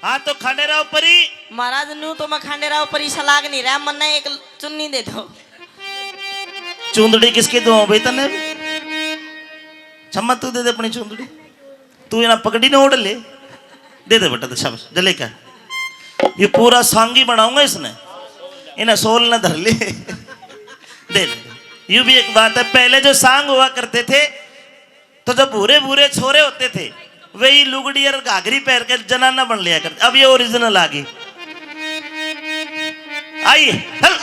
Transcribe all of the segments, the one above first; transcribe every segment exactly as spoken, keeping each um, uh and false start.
हाँ, तो खांडेराव परी। महाराज, न्यू तो मैं खांडेराव परी सलाग नहीं रहा, मन्ने एक चुन्नी दे दो। चूंदड़ी किसकी दूं भाई तन्ने? छम्मा, तू दे दे अपनी चूंदड़ी। तू इना पगड़ी ने ओढ़ ले। दे दे बेटा, तो शाबाश, जले का। ये पूरा सांगी बनाऊंगा इसने। इन्हें सोल ने धर ले। दे दे। यू भी एक बात है, पहले जो सांग हुआ करते थे, तो जब भूरे भूरे छोरे होते थे, वे ही लुगड़ी और घाघरी पहन के जनाना बन लिया करते। अब ये ओरिजिनल आ गई। आइए, हल।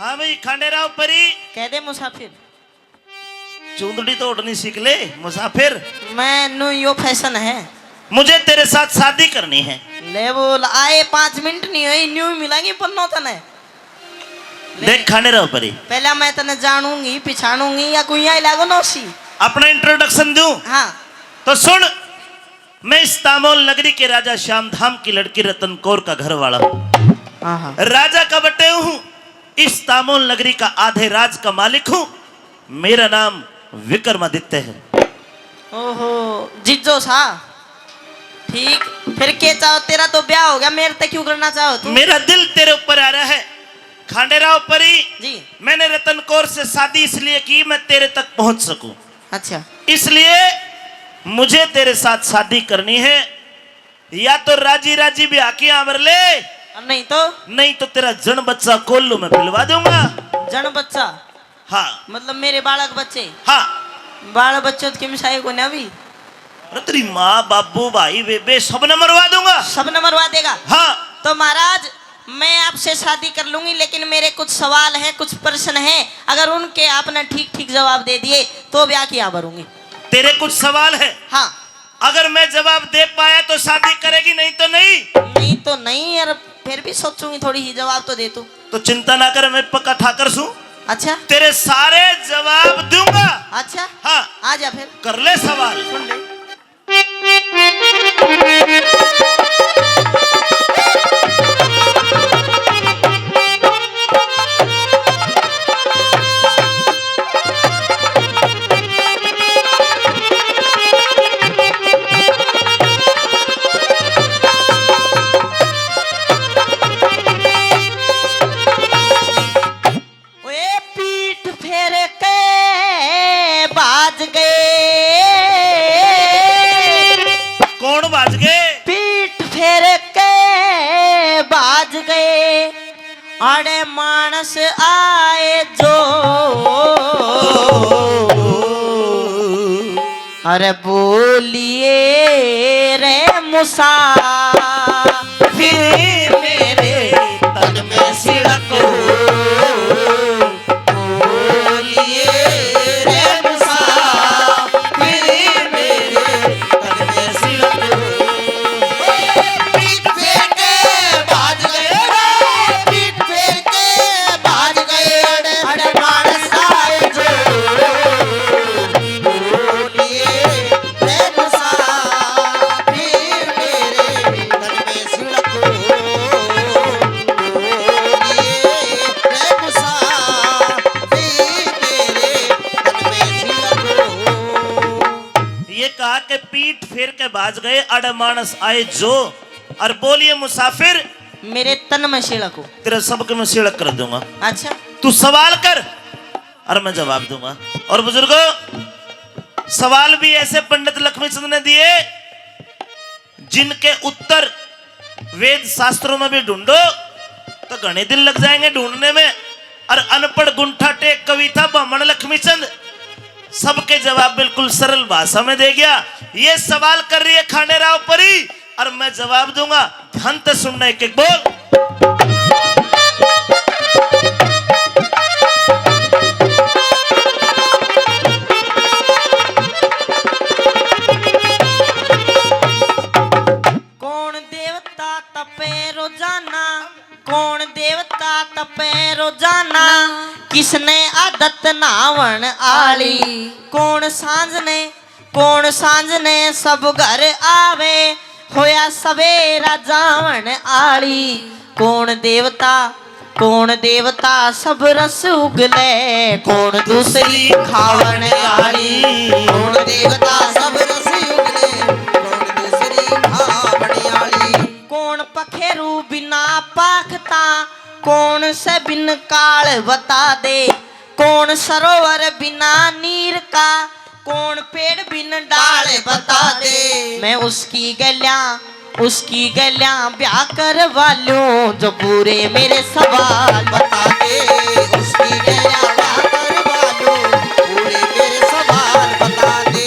हाँ भाई, खांडेराव परी। कह दे मुसाफिर। चूंदड़ी तो ओढ़नी सीख ले, मुसाफिर। मैं न्यू यो फैशन है। मुझे तेरे साथ शादी करनी है। ले बोल, आए पाँच मिनट नहीं हुई, न्यू मिलांगी पन्नो तने। ले। देख, खांडेराव परी। पहला मैं तने जानूंगी, पिछाणूंगी या कोई यहीं लागो नौसी। अपना इंट्रोडक्शन दूं? हाँ। तो सुन, मैं इस तामोल नगरी के राजा श्याम धाम की लड़की रतन कौर का घर वाला हूँ। हाँ, हाँ। राजा का बटेऊ हूँ, इस तामोल नगरी का आधे राज का मालिक हूँ। मेरा नाम विक्रमादित्य है। ओहो, जिज्जो सा। ठीक, फिर के चाहो? तेरा तो ब्याह हो गया, मेरे ते क्यों करना चाहो तू? मेरा दिल तेरे ऊपर आ रहा है। खांडेराव परी, जी। मैंने रतन कौर से शादी इसलिए की, मैं तेरे तक पहुंच सकूं। अच्छा। इसलिए मुझे तेरे साथ शादी करनी है। या तो राजी राजी ब्याह की आंवर ले, और नहीं तो? नहीं तो तेरा जन बच्चा कोल्लू में पिलवा दूंगा। जन बच्चा? हाँ। मतलब मेरे बालक बच्चे? हाँ। बाल बच्चे तो किम साए को ना भी। अरे तेरी माँ, बाबू, भाई, बेबे, सब ने मरवा दूंगा। सब ने मरवा देगा? हाँ। तो महाराज, मैं आपसे शादी कर लूंगी, लेकिन मेरे कुछ सवाल हैं, कुछ प्रश्न हैं, अगर उनके आपने ठीक ठीक जवाब दे दिए तो ब्याह की हाँ भरूंगी। तेरे कुछ सवाल है? हाँ। अगर मैं जवाब दे पाया तो शादी करेगी, नहीं तो नहीं। नहीं तो नहीं यार, फिर भी सोचूंगी थोड़ी ही, जवाब तो दे तू। तो चिंता ना कर, मैं पक्का ठाकर सूं। अच्छा। तेरे सारे जवाब दूंगा। अच्छा। हाँ। आ जा फिर। कर ले सवाल। सुन ले। ओए पीठ फेर के बाज गए। कौन बाज गए? पीठ फेर के बाज गए। अरे मानस आए जो, अरे बोलिए रे मुसाफिर, मेरे तन में सिड़क हो। बोलिए रे मुसाफिर, मेरे तन में सिड़क हो। पीठ फेर के भाज गए रे, पीठ फेर के भाज गए रे। अरे मानस आए जो, बोलिए रे मुसाफिर, मेरे तन में सिड़क हो। बोलिए रे मुसाफिर, मेरे तन में सिड़क हो। ये कहा कि पीठ फेर के भाज गए, अड़े मानस आए जो, और बोलिए मुसाफिर, मेरे तन में सिड़क हो। तेरे सबके में सिड़क कर दूंगा। अच्छा। तू सवाल कर और मैं जवाब दूंगा। और बुजुर्गों, सवाल भी ऐसे पंडित लक्ष्मी चंद ने दिए जिनके उत्तर वेद शास्त्रों में भी ढूंढो तो घने दिन लग जाएंगे ढूंढने में। और अनपढ़ गुंठा टेक कवि था बामण लक्ष्मी चंद, सबके जवाब बिल्कुल सरल भाषा में दे गया। ये सवाल कर रही है खांडेराव परी, और मैं जवाब दूंगा। ध्यान से सुनना, एक एक बोल। कौन देवता तपे रोजाना, कौन देवता तपे रोजाना, किसने आदत नहावण आली, कौन सांझ ने कौन सांझ ने सब घर आवे, होया सवेरा जावण आली। कौन देवता, कौन देवता सब रस उगले, कौन दूसरी खावण आली। कौन देवता सब रस उगले, कौन दूसरी खावण आली। कौन पखेरू बिना पाखता, कौन से बिन काल बता दे। कौन सरोवर बिना नीर का, कौन पेड़ बिन डाल बता दे। मैं उसकी गैल्या, उसकी गैल्या ब्याह करवा लूं, जो पूरे मेरे सवाल बता दे। उसकी गैल्या ब्याह करवा लूं, पूरे मेरे सवाल बता दे।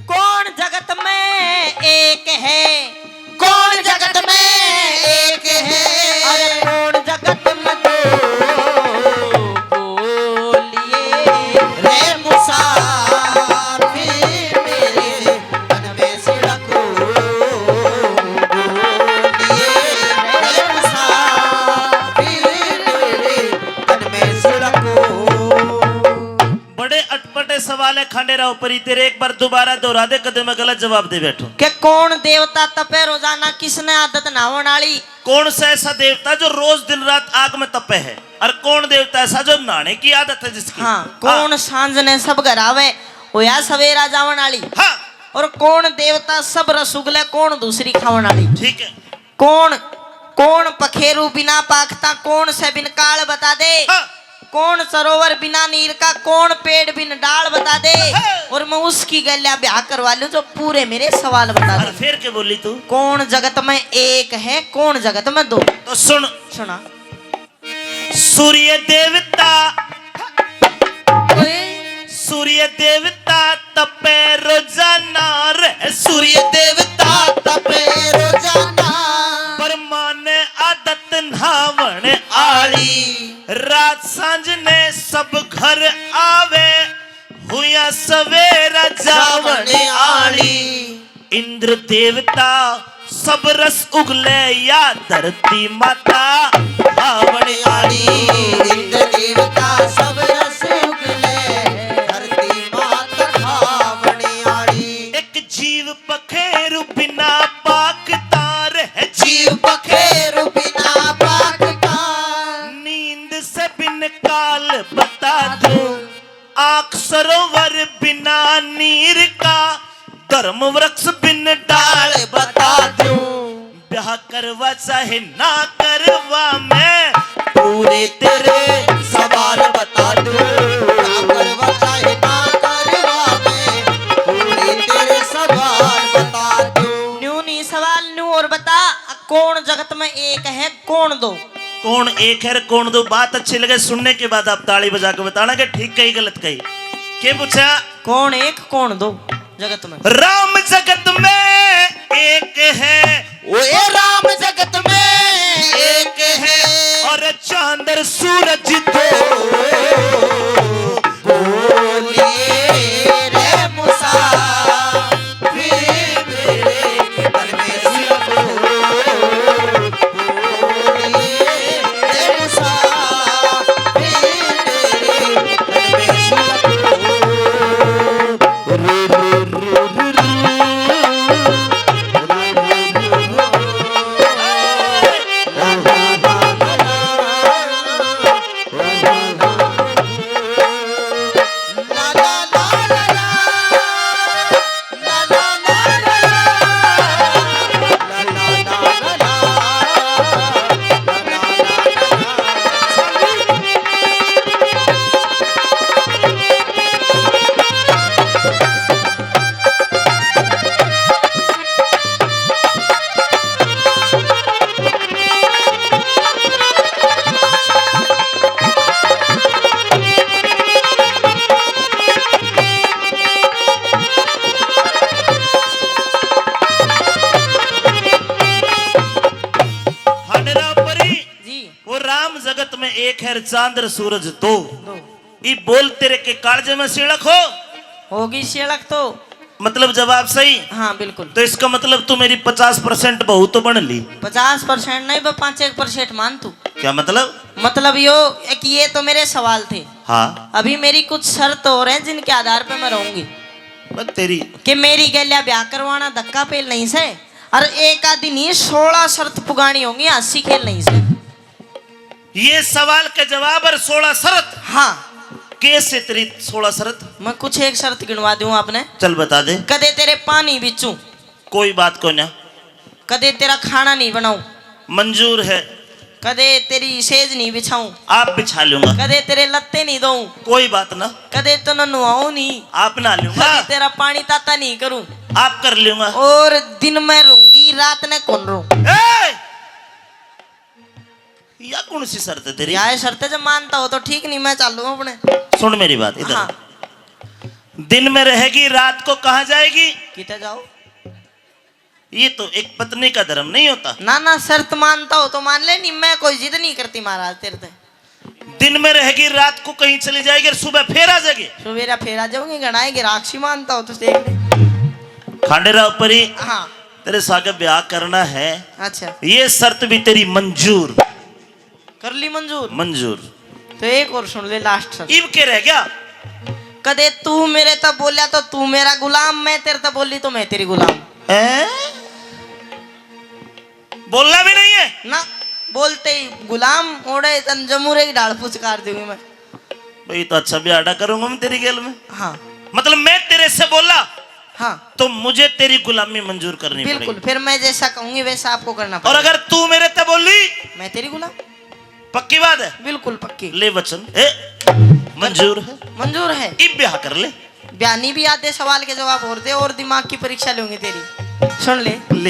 कौन जगत में एक है, कौन जगत में एक है? अरे कौन जगत में दो? बोलिए रे मुसाफिर, मेरे तन में सिड़को। बोलिए रे मुसाफिर, मेरे तन में सिड़को। बड़े अटपटे सवाल है खांडेराव परी तेरे, एक बार दोबारा दोहरा दे, कदे मैं गलत जवाब दे बैठूं। के कौन देवता तपे रोजाना, किसने आदत नहावण आली? कौन सा ऐसा देवता जो रोज दिन रात आग में तपे है, और कौन देवता ऐसा जो नहाने की आदत है जिसकी? हाँ, हाँ। कौन सांझ ने सब घर आवे, होया सवेरा जावण आली? हाँ। और कौन देवता सब रस उगले, कौन दूसरी खावण आली? ठीक है। कौन, कौन पखेरू बिना पाखता, कौन से बिन काल बता दे। हाँ। कौन सरोवर बिना नीर का, कौन पेड़ बिन डाल बता दे। हाँ। और मैं उसकी गैल्या ब्याह करवा लूं जो पूरे मेरे सवाल बता दे। और फिर के बोली तू? कौन जगत में एक है, कौन जगत में दो। तो सुन। सुना। सूर्य देवता, ओए। सूर्य देवता तपे रोजाना रे, सूर्य देवता तपे रोजाना। पर माने आदत नहावण आली, रात सांझ ने सब घर आवे, हुया सवेरा जावण आली। इंद्र देवता सब रस उगले, या धरती माता खावण आली। इंद्र देवता सब रस उगले, धरती माता खावण आली। एक जीव पखेरु बिना पाखता रे, जीव पखेरु बिना पाखता। नींद से बिन काल बता दूं, आंख सरोवर बिना नीर का, धर्म वृक्ष बिन डाल बता दूं। ब्याह करवा चाहे ना करवा, मैं पूरे तेरे सवाल बता दूं। ब्याह करवा चाहे ना करवा, मैं पूरे तेरे सवाल बता दूं। न्यू नहीं सवाल, न्यू और बता, कौन जगत में एक है, कौन दो? कौन एक है, कौन दो? बात अच्छी लगे, सुनने के बाद आप ताली बजा के बताना कि ठीक कही, गलत कही। के पूछा? कौन एक, कौन दो जगत में? राम जगत में एक है। ओए राम जगत में एक है। और चांद सूरज दो। बोलिए रे मुसाफिर मेरे परमेश्वर को। बोलिए रे मुसाफिर मेरे परमेश्वर को। खांडेराव परी, जी। वो राम जगत में एक है, चांद सूरज दो। दो। ई बोल तेरे के कालजे में सिड़क हो? होगी सिड़क तो। मतलब जवाब सही? हाँ, बिल्कुल। तो इसका मतलब तू मेरी पचास परसेंट बहू तो बन ली। पचास परसेंट नहीं, बस पाँच एक परसेंट मान तू। क्या मतलब? मतलब यो है कि ये तो मेरे सवाल थे। हाँ। अभी मेरी कुछ शर्त और हैं जिनके आधार पे मैं रहूंगी। बस तेरी। कि मेरी गैल्या ब्याह करवाना धक्का पेल नहीं से, और एक आधी नहीं, सोलह शर्त पुगानी होंगी, हंसी खेल नहीं से। ये सवाल के जवाब और सोलह शर्त। हाँ। कैसे तेरी सोलह शर्त? मैं कुछ एक शर्त गिनवा दूं आपने। चल बता दे। कदे तेरे पानी बिचूं। कोई बात को ना। कदे तेरा खाना नहीं बनाऊं। मंजूर है। कदे तेरी सेज नहीं बिछाऊं। आप बिछा लूंगा। कदे तेरे लत्ते नहीं धोऊं। कोई बात ना। कदे तन्ने नुआऊं नहीं। आप नहा लूंगा। कदे तेरा पानी ताता नहीं करूं। आप कर लूंगा। और दिन में रूंगी, रात ने कौन रूं। ए! या कौन सी शर्त है तेरी? या शर्त है, जब मानता हो तो ठीक, नहीं मैं चालू हूं अपने। सुन मेरी बात इधर। हाँ। दिन में रहेगी, रात को कहाँ जाएगी? किते जाओ? ये तो एक पत्नी का धर्म नहीं होता। ना ना, शर्त मानता हो तो मान ले, नहीं मैं कोई जिद नहीं करती महाराज तेरे ते। दिन में रहेगी, रात को कहीं चली जाएगी और सुबह फिर आ जाएगी। सवेरा फिर आ जाऊंगी, घणाएगी राक्षी मानता हो तो देख ले। खांडेराव परी, हाँ। तेरे सागे ब्याह करना है। अच्छा। ये शर्त भी तेरी मंजूर। कर ली मंजूर? मंजूर। तो एक और सुन ले, लास्ट शर्त। इब के रह गया? कदे तू मेरे तक बोलिया तो तू मेरा गुलाम, मैं तेरे तक बोली तो मैं तेरी गुलाम। हैं? बोलना भी नहीं है? ना, बोलते ही गुलाम ओड़े तन जमूरे की ढाल पुचकार दूंगी मैं। भाई, तो अच्छा ब्याह करूंगा मैं तेरी गेल में। हाँ। मतलब, मैं तेरे से बोला, हाँ। तो मुझे तेरी गुलामी मंजूर करनी बिल्कुल, पड़ेगी। फिर मैं जैसा कहूंगी वैसा आपको करना पड़ेगा। और अगर तू मेरे ते बोली, मैं तेरी गुलाम। पक्की बात है? बिल्कुल पक्की। ले वचन, ए, मंजूर है? मंजूर है। इब ब्याह कर ले। ब्यानी भी आधे सवाल के जवाब और दे, और दिमाग की परीक्षा लूंगी तेरी। सुन ले। ले।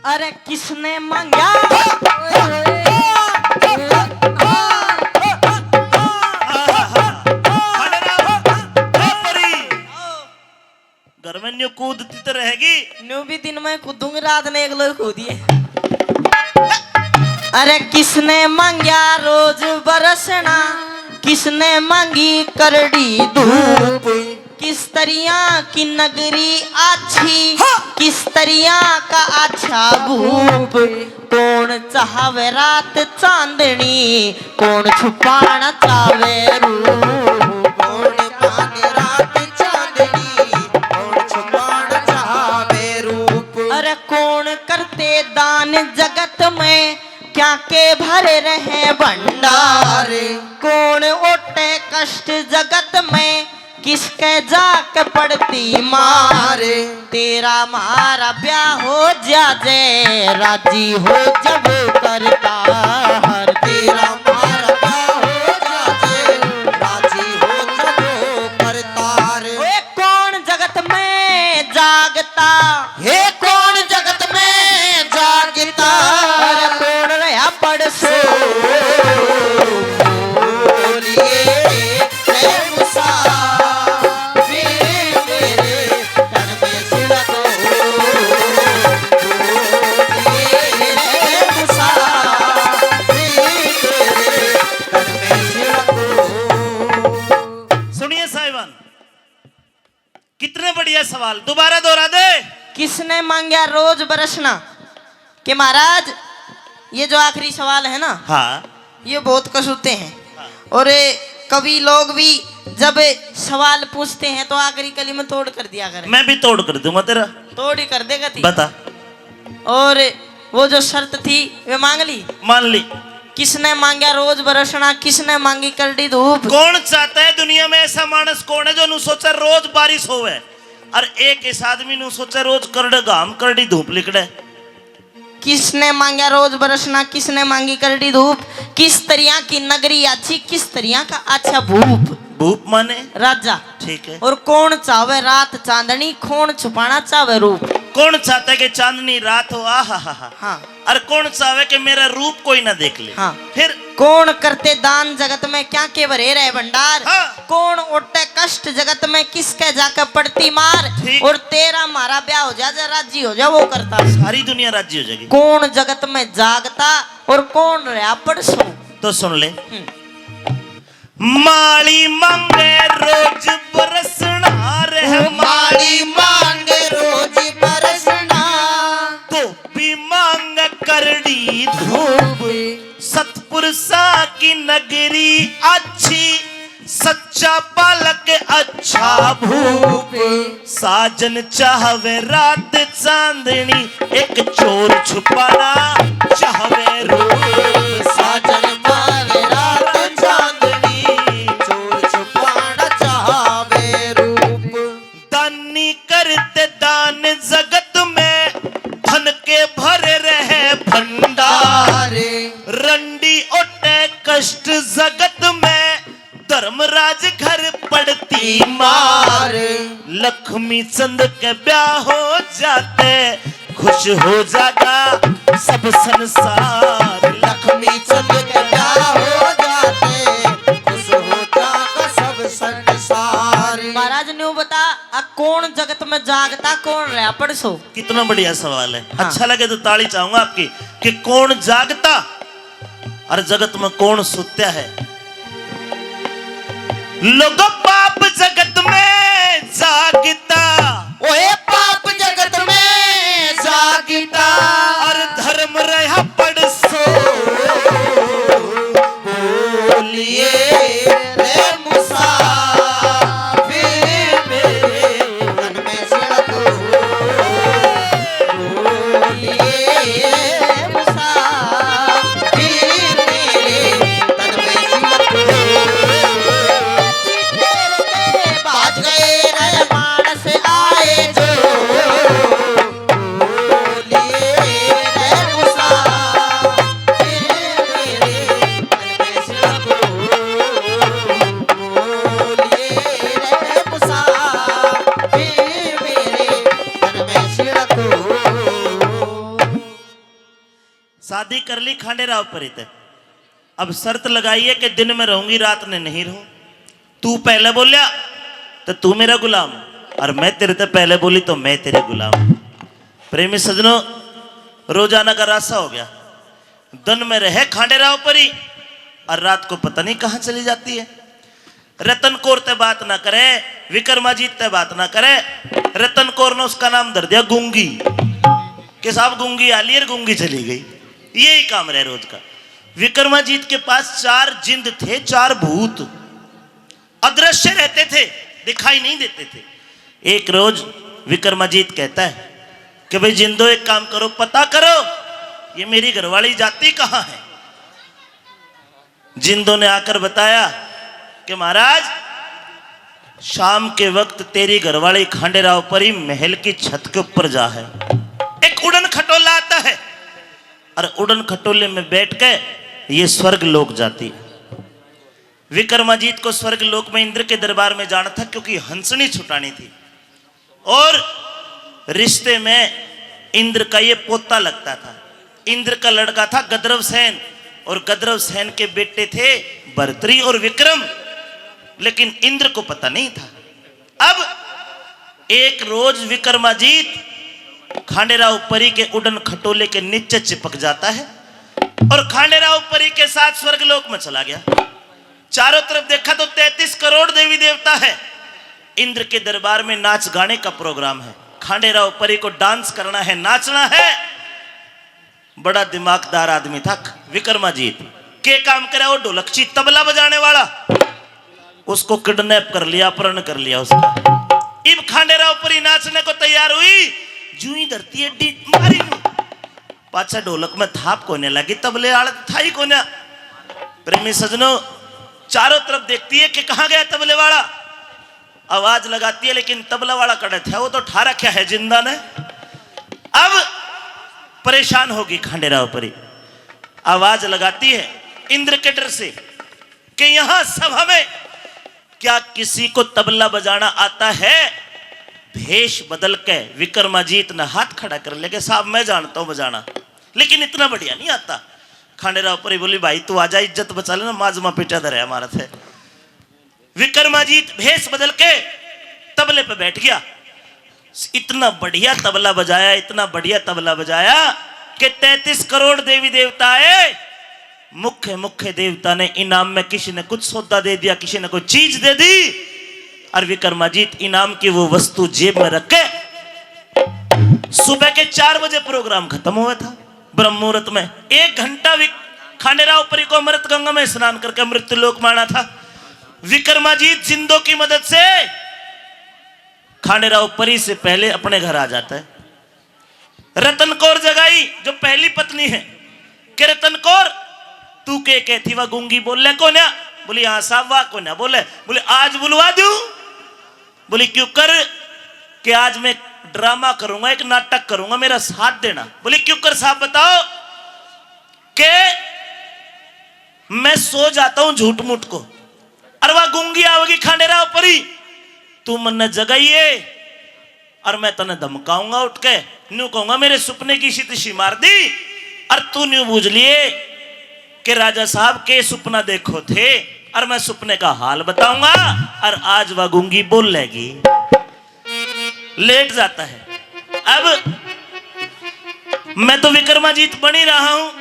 अरे किसने मांगा? घर में न्यू कूदती तो रहेगी। न्यू भी दिन में कूदूंगी, रात ने एक लोग कूदिए। अरे किसने मांग्या रोज बरसना, किसने मांगी करड़ी धूप, किस तरिया की नगरी आछी, हाँ। किस तरिया का आछा भूप, कौन चाहवे रात चांदनी, कौन छुपाना चाहवे रूप, कौन चाहवे रात चांदनी, कौन छुपाना चाहवे रूप। अरे कौन करते दान जगत में, क्या के भरे रहे भंडार, कौन ओटे कष्ट जगत में, किसके जाके पड़ती मार। तेरा म्हारा ब्याह हो जाजे, राजी हो जब करतार। तेरा म्हारा ब्याह हो जाजे, राजी हो जब करतार। ओए कौन जगत में जागता, हे कौन जगत में जागता, अरे कौन रहा पड़सो बोलिए। सुनिए साहिबान, कितने बढ़िया सवाल, दोबारा दोहरा दे। किसने मांग्या रोज बरसना? कि महाराज, ये जो आखिरी सवाल है ना, हाँ। ये बहुत कसूते हैं। हाँ। और कवि लोग भी जब सवाल पूछते हैं तो आखिरी कली में तोड़ कर दिया करें। मैं भी तोड़ कर दूंगा तेरा। तोड़ ही कर देगा ती। बता। और वो जो शर्त थी, वे मांग ली? मान ली। किसने मांग्या रोज बरसना, किसने मांगी करड़ी धूप? कौन चाहता है दुनिया में ऐसा मानस कौन है जो नु सोचे रोज बारिश होवे और एक इस आदमी नु सोचे रोज करड़े घाम, करड़ी धूप लिकड़े? किसने मांग्या रोज बरसना, किसने मांगी करड़ी धूप, किस तरिया की नगरी आछी, किस तरिया का आछा भूप। भूप माने? राजा। ठीक है। और कौन चाहवे रात चांदनी, कौन छुपाना चाहवे रूप। कौन चाहता है कि चांदनी रात हो, आहा हा हा। हाँ। और कौन चाहवे कि मेरा रूप कोई ना देख ले। हाँ। फिर? कौन करते दान जगत में, क्या के भरे रहे भंडार। हाँ। कौन ओटे कष्ट जगत में, किसके जाके पड़ती मार। ठीक। और तेरा म्हारा ब्याह हो जा, जा राजी हो जा वो करता। सारी दुनिया राजी हो जाएगी। कौन जगत में जागता और कौन रहा पड़सो। तो सुन ले। हम्म। माली मांगे रोज बरसना रे, माली मांगे रोज बरसना। तो ती धूप। सतपुरुषा की नगरी अच्छी, सच्चा पालक अच्छा भूप। साजन चाहवे रात चांदनी, एक चोर छुपाना चाहवे रूप। साजन चाहवे रात चांदनी, चोर छुपाना चाहवे रूप। दानी करते दान जगत में, धन के भरे रहे भंडार। रंडी ओटे कष्ट जगत में, धर्मराज घर पड़ती मार। लक्ष्मी चंद के ब्याह हो जाते, खुश हो जाता सब संसार। लक्ष्मी चंद के ब्याह हो जाते, खुश हो जाता सब संसार। महाराज, न्यू बता, आ कौन जगत में जागता, कौन रहा पड़सो? कितना बढ़िया सवाल है। हाँ। अच्छा लगे तो ताली चाहूंगा आपकी, कि कौन जागता और जगत में कौन सुत्या है। लोगो, पाप जगत में जागता। ओए, पाप जगत में जागता। और धर्म रहा पड़सो। बोलिए रे मुसाफिर मेरे, तन में सिड़क हो। बोलिए मुसाफिर मेरे, तन में सिड़क हो। बाज गए रे मानस आए जो। बोलिए रे मुसाफिर मेरे, परमेश्वर को। बोलिए रे मुसाफिर मेरे, परमेश्वर को। शादी कर ली खांडेराव परी ते। अब शर्त लगाई है कि दिन में रहूंगी, रात ने नहीं रहूं। तू पहले बोल्या तो तू मेरा गुलाम, और मैं तेरे ते पहले बोली तो मैं तेरे गुलाम। प्रेमी सजनों, रोजाना का रासा हो गया। दिन में रहे खांडेराव परी और रात को पता नहीं कहां चली जाती है। रतन कौर ते बात ना करे, विक्रमाजीत ते बात ना करे। रतन कौर ने उसका नाम धर दिया गूंगी, कि साहब गूंगी आ ली और गूंगी चली गई। यही काम रहे रोज का। विक्रमाजीत के पास चार जिंद थे, चार भूत अदृश्य रहते थे, दिखाई नहीं देते थे। एक रोज विक्रमाजीत कहता है कि भाई जिंदो, एक काम करो, पता करो ये मेरी घरवाली जाती कहाँ है। जिंदो ने आकर बताया कि महाराज, शाम के वक्त तेरी घरवाली खांडेराव परी महल की छत के ऊपर जा है। एक उड़न खटोला आता है और उड़न खटोले में बैठ के ये स्वर्ग लोक जाती है। विक्रमाजीत को स्वर्ग लोक में इंद्र के दरबार में जाना था, क्योंकि हंसनी छुटानी थी। और रिश्ते में इंद्र का ये पोता लगता था। इंद्र का लड़का था गद्रव सेन, और गद्रव सेन के बेटे थे भर्तरी और विक्रम, लेकिन इंद्र को पता नहीं था। अब एक रोज विक्रमाजीत खांडेराव परी के उड़न खटोले के नीचे चिपक जाता है और खांडेराव परी के साथ स्वर्गलोक में चला गया। चारों तरफ देखा तो तैंतीस करोड़ देवी देवता है। इंद्र के दरबार में नाच गाने का प्रोग्राम है, खांडेराव परी को डांस करना है, नाचना है। बड़ा दिमागदार आदमी था विक्रमाजीत। के काम करे वो ढोलकची, तबला बजाने वाला, उसको किडनैप कर लिया, अपहरण कर लिया उसका। इब खांडेराव परी नाचने को तैयार हुई, जूं ही धरती एडी मारी नू, पाछा ढोलक में थाप कोने लगी, तबले वाला था ही कोन्या। प्रेमी सजनों, चारों तरफ देखती है कि कहाँ गया तबले वाला। आवाज लगाती है, लेकिन तबला वाला कड़े था, वो तो ठा रखा है जिंदा ने। अब परेशान होगी खांडेराव परी, आवाज लगाती है इंद्र के डर से कि यहाँ सभा में क्या किसी को तबला बजाना आता है? भेष बदल के विक्रमाजीत ने हाथ खड़ा कर लिया कि साहब, मैं जानता हूँ बजाना, लेकिन इतना बढ़िया नहीं आता। खांडेराव परी बोली, भाई तू आजा, इज्जत बचा लेना, माजमा पीटा धरे हमारा थे। विक्रमाजीत भेष बदल के तबले पे बैठ गया। इतना बढ़िया तबला बजाया, इतना बढ़िया तबला बजाया कि तैंतीस करोड़ देवी देवता आए। मुख्य मुख्य देवता ने इनाम में, किसी ने कुछ सौदा दे दिया, किसी ने कोई चीज दे दी, और विक्रमाजीत इनाम की वो वस्तु जेब में रख के सुबह के चार बजे प्रोग्राम खत्म हुआ था। ब्रह्म मुहूर्त में एक घंटा भी खांडेराव परी को अमृत गंगा में स्नान करके मृत्यु लोक माना था। विक्रमाजीत जिंदों की मदद से खांडेराव परी से पहले अपने घर आ जाता है। रतन कौर जगाई, जो पहली पत्नी है, के रतन कौर, तू के कहती वा गूंगी बोले कोन्या? बोली, हाँ साहब, वा कोन्या बोले। बोले, आज बुलवा दूं? बोली, क्यों कर के आज मैं ड्रामा करूंगा, एक नाटक करूंगा, मेरा साथ देना। बोली, क्यों कर साहब, बताओ। के मैं सो जाता हूं झूठ मूठ को, अरे वा गूंगी आवेगी खांडेराव परी, तू मन्ने जगाइए और मैं तन्ने धमकाऊंगा उठ के, न्यू कहूंगा, मेरे सुपने की सितशी मार दी, और तू न्यू बूझ लिए कि राजा साहब के सुपना देखो थे, और मैं सुपने का हाल बताऊंगा, और आज वा गूंगी बोलेगी। लेट जाता है। अब मैं तो विक्रमाजीत बन ही रहा हूं,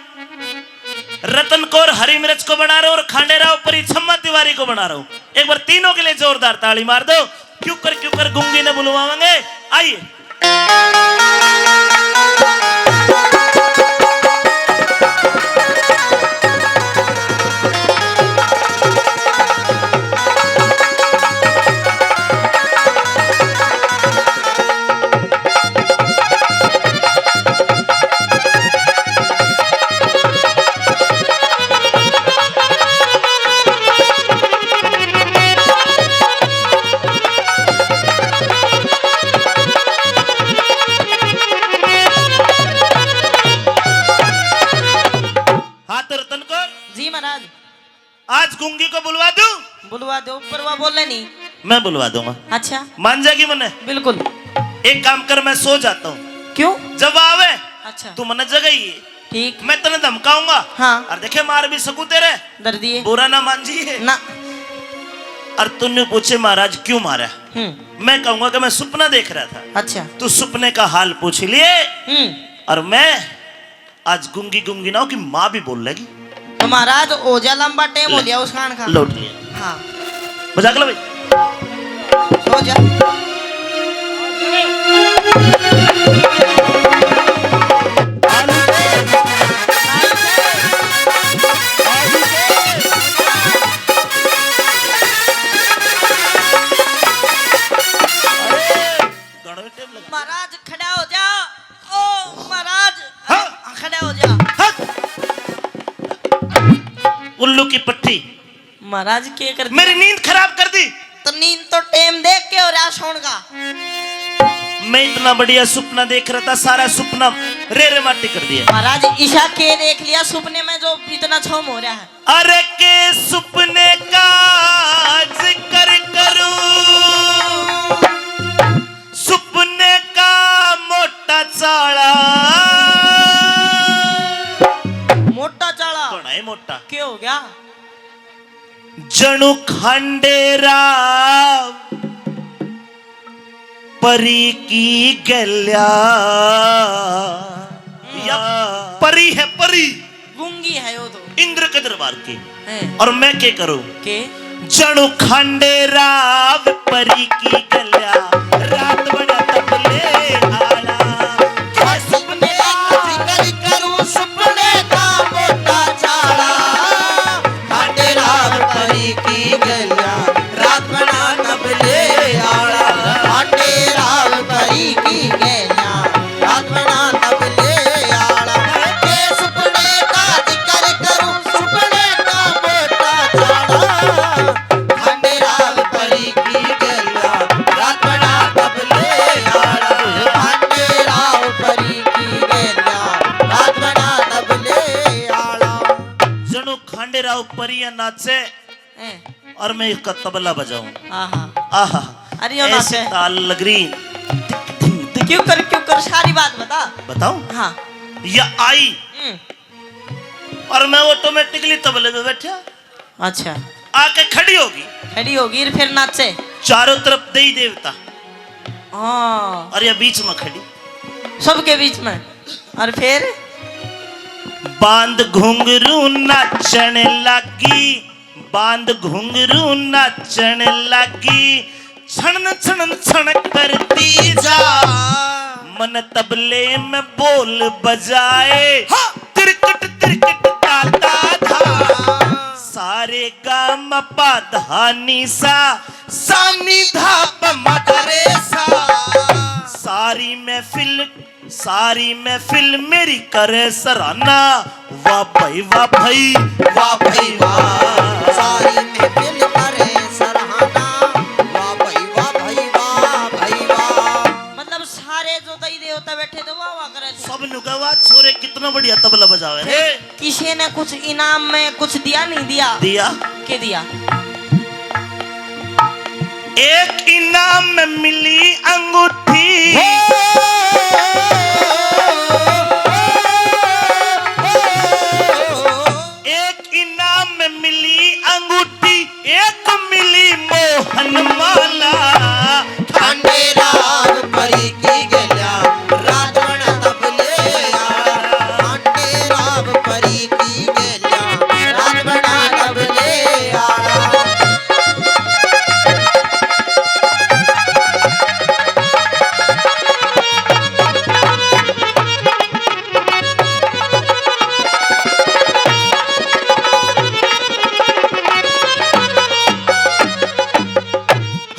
रतन कौर हरी मिर्च को बना रहा हूं और खांडेराव परी छम्मा तिवारी को बना रहा हूं। एक बार तीनों के लिए जोरदार ताली मार दो। क्यों कर, क्यों कर गूंगी ने बुलवावांगे। आइए। हाँ, तो रतन कौर, जी महाराज। आज गूंगी को बुलवा दूं? बुलवा दो, पर वो बोले नहीं। मैं बुलवा दूंगा। अच्छा। मान जाएगी मन्ने? बिल्कुल। एक काम कर, मैं सो जाता हूँ। क्यों? जब आवे, अच्छा। तू मन्ने जगाइए। ठीक। मैं तन्ने धमकाऊंगा। हाँ। और देखे, मार भी सकूं तेरे। डर दिए। बुरा ना मान जी। ना। और तू न्यू पूछे, महाराज क्यों मारा? हम्म। मैं कहूंगा कि मैं सुपना देख रहा था। अच्छा। तू सुपने का हाल पूछ लिए। हम्म। और मैं आज गूंगी गूंगी ना हो कि माँ भी बोल लेगी। तो महाराज, हो जा, लंबा टाइम हो ले। लिया उस खान का। लौट लिया। हाँ। बजा के लो भाई। सो जा। घणो टाइम लगा। महाराज, खड़ा हो जा। ओ महाराज, हाँ। खड़ा हो जा। हट। उल्लू की पट्टी। महाराज, के कर दिया? मेरी नींद खराब कर दी। तो नींद तो टाइम देख के हो रहा सोण का। मैं इतना बढ़िया सुपना देख रहा था, सारा सुपना रे रे माटी कर दिया। महाराज, ईशा के देख लिया सुपने में जो इतना छम हो रहा है? अरे के सुपने का जिक्र करूं, सुपने का मोटा चाला। मोटा चाला? घणा ही मोटा। के हो गया? जणु खांडेराव परी की गल्या। या परी है, परी। गूंगी है वो तो। इंद्र के दरबार की। हैं। और मैं के करूं? के? जणु खांडेराव परी की गल्या, रात बड़ा तबले आला। के सुपने का जिक्र करूं, सुपने का मोटा चाला। खांडेराव परी की गल्या, रात बना तबले आला। खांडेराव परी की गल्या, रात बना तबले आला। के सुपने का जिक्र करूं, सुपने का मोटा चाला। खांडेराव परी की गल्या, रात बना तबले आला। खांडेराव परी की गल्या, रात बना तबले आला। जणु खांडेराव परियां नाचे हैं। और मैं इसका तबला बजाऊं। आहा। आहा। अरे यो ऐसी नाचे। ताल लग रही। क्यों कर, क्यों कर, सारी बात बता। बताऊं? हाँ। या आई। हम्म। और मैं ऑटोमेटिकली तबले पे बैठा। अच्छा। आके खड़ी होगी। खड़ी होगी, फिर नाचे। चारों तरफ देवी देवता। हाँ। और या बीच में खड़ी। सबके बीच में। और फिर? बांध घुंघरू नाचण लागी, बांध घुंघरू नाचण लागी, छण छण छण करती जा। मन तबले में बोल बजाए, हाँ। तिरकट तिरकट ताता था। सारे गा म पा धा नी सा, सानी धा प म रे सा। सारी महफिल, सारी महफिल मेरी करे सराहना। वाह भाई, वाह भाई, वाह भाई, वाह। सारी महफिल करे सराहना। वाह भाई, वाह भाई, वाह भाई, वाह। मतलब सारे जो दई देवता बैठे थे, वाह वाह करे थे। सब नु कहा, "वाह छोरे, कितना बढ़िया तबला बजावे थे।" किसी ने कुछ इनाम में कुछ दिया, नहीं दिया? दिया। के दिया? एक इनाम में मिली अंगूठी। एक इनाम में मिली अंगूठी, एक मिली मोहन माला। खांडे राव परी की गेल्या, राजवण तबले आला। खांडे राव परी की गेल्या, राजवण तबले आला।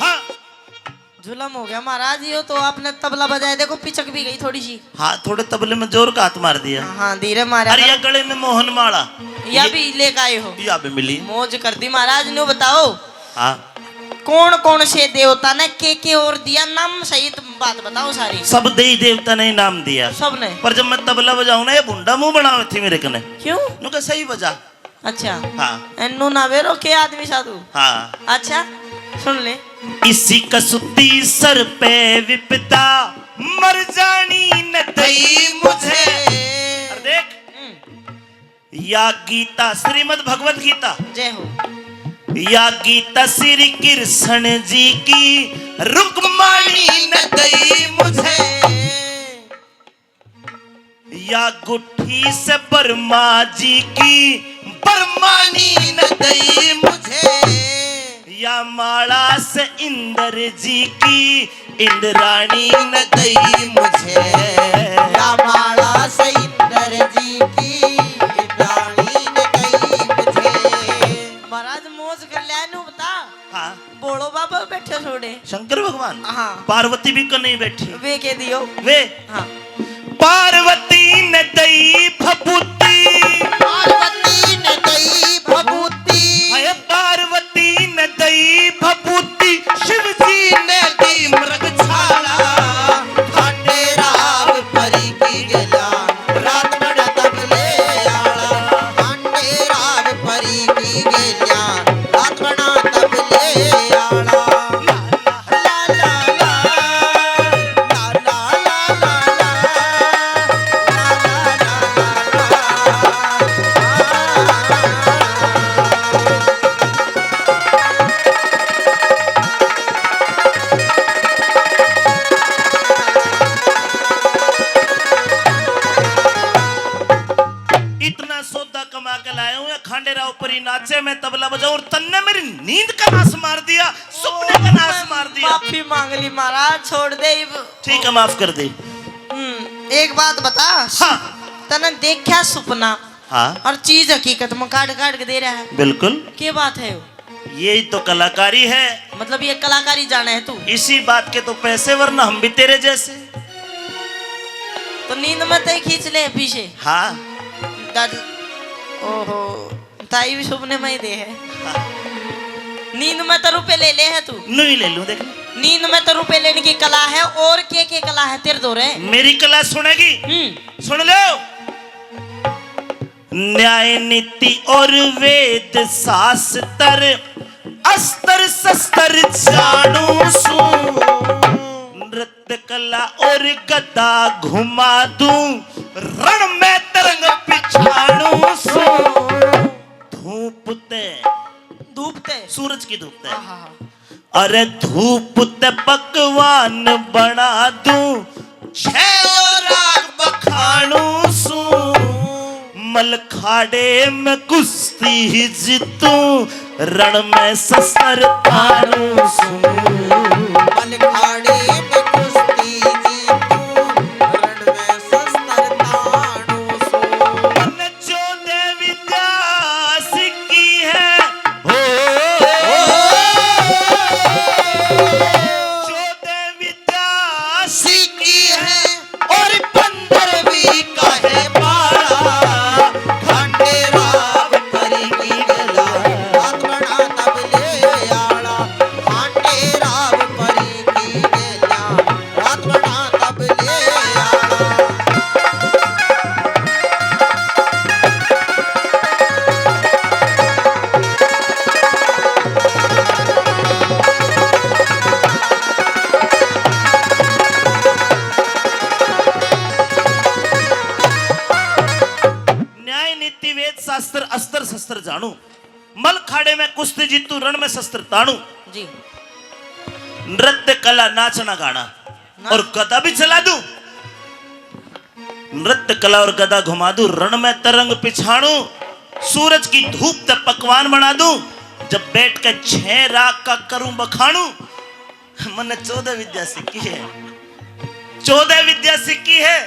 हाँ। जुलम हो गया महाराज, यो तो आपने तबला बजाया, देखो पिचक भी गई थोड़ी सी। हाँ, थोड़े तबले में जोर का हाथ मार दिया। हाँ, हाँ, धीरे मारा अरे, करो। या गले में मोहन माला। या ये भी लेकर आए हो? या भी मिली। मौज कर दी महाराज। न्यू बताओ, हाँ। कौन कौन से देवता ने के के और दिया, नाम सहित बात बताओ सारी। सब देवी देवता ने इनाम दिया। सब ने? पर जब मैं तबला बजाऊं ना, ये भुंडा मुंह बनावे थी मेरे कने। क्यों? नु कहा, "सही बजा।" अच्छा। हाँ। एन्नू ना बेरो के आदमी साधु। हाँ। अच्छा, सुन ले। इसी कसूती सर पे विपदा, मर जानी न दई मुझे। और देख, हम्म। या गीता, श्रीमद् भगवत गीता। जय हो। या गीता श्री कृष्ण जी की, रुक्मणी न दई मुझे। या गुट्ठी से ब्रह्मा जी की, ब्रह्मणी न दई मुझे। या माला से इंद्र जी की, इंद्राणी न दई मुझे। या माला से इंद्र जी की, इंद्राणी न दई मुझे। महाराज मौज कर लिया, न्यू बता। हाँ। भोलो बाबा बैठे छोड़े। शंकर भगवान? हाँ। पार्वती भी कने बैठी। वे के दियो? वे? हाँ। पार्वती ने दई फबूती। पार्वती ने दई फबूती। हाय पार्वती ने दई फबूती, शिव जी ने दी मृग छाला। खांडे राव परी की गेल्या, रात बड़ा तबले आला। खांडे राव परी की गेल्या, रात बड़ा तबले आला। ला, ला, ला, ला। ला, ला, ला, ला, ला। ला, ला, ला, ला, ला। इतना सौदा कमा के लाया हूँ, खांडे राव परी नाचे, मैं तबला बजाऊं और तन्ने मेरी नींद का नाश मार दिया, सुपने का नाश मार दिया। माफी मांग ली महाराज, छोड़ दे इब। ठीक है, माफ कर दे। हम्म, एक बात बता। हाँ। तने देखा सुपना? हाँ। और चीज हकीकत में काट काट के दे रहा है। बिल्कुल। के बात है वो? यही तो कलाकारी है। मतलब ये कलाकारी जाने है तू? इसी बात के तो पैसे, वरना हम भी तेरे जैसे। तो नींद में तो ही खींच ले पीछे। हाँ। दाद-, ओहो, ताई भी सुपने में ही दे है। हाँ। नींद में तो रुपए ले ले है तू। नहीं ले लूं, देख। नींद में तो रुपए लेने की कला है, और के के कला है तेरे दो रे? मेरी कला सुनेगी? हम्म। सुन लो। न्याय नीति और वेद शास्त्र, अस्त्र शस्त्र जानू सूं। नृत्य कला और गदा घुमा दूं, रण में तरंग पिछाणू सूं। धूप ते, धूप ते? सूरज की धूप ते। हाँ, हाँ, हाँ। अरे धूप ते पकवान बना दूं, छह राग बखाणू सूं। मलखाड़े में कुश्ती जीतूं, रण में शस्त्र ताणू सूं। मलखाड़े में कुश्ती जीतूं, शास्त्र अस्त्र शस्त्र जानू, मल खाड़े में कुश्ती जीतू, रण में शस्त्र ताणू। जी। नृत्य कला नाचना गाना ना। और गदा भी चला दूं। नृत्य कला और गदा घुमा दूं, रण में तरंग पिछाणू, सूरज की धूप ते पकवान बना दूं, जब बैठ के छह राग का करूं बखाणू। मन्ने चौदह विद्या सीखी है, चौदह विद्या सीखी है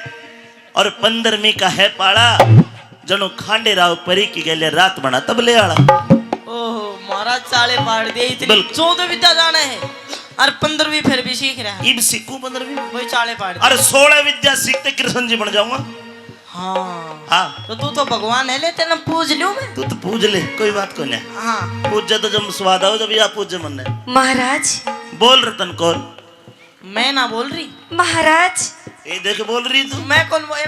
और पंद्रहवीं का है पाला, जणु खांडे राव परी की गेले रात बना तबले आला। ओहो, महाराज चाले पाड़ दे, इतनी बिल्कुल। चौदह विद्या जाने है और पंद्रहवीं फिर भी सीख रहा है। इब सीखू पंद्रहवीं। वही चाले पाड़ दे। और सोलह विद्या सीखते कृष्ण जी बन जाऊंगा। हाँ। हाँ। तो तू तो भगवान है, ले तेने पूज लूं मैं। तू तो पूज ले, कोई बात कोनी। हाँ। पूजे तो जब स्वाद आओ, जब या पूजे मन्ने। महाराज। बोल रतन कौर। मैं ना बोल रही। महाराज। ये देख बोल रही तू। मैं कौन बोल?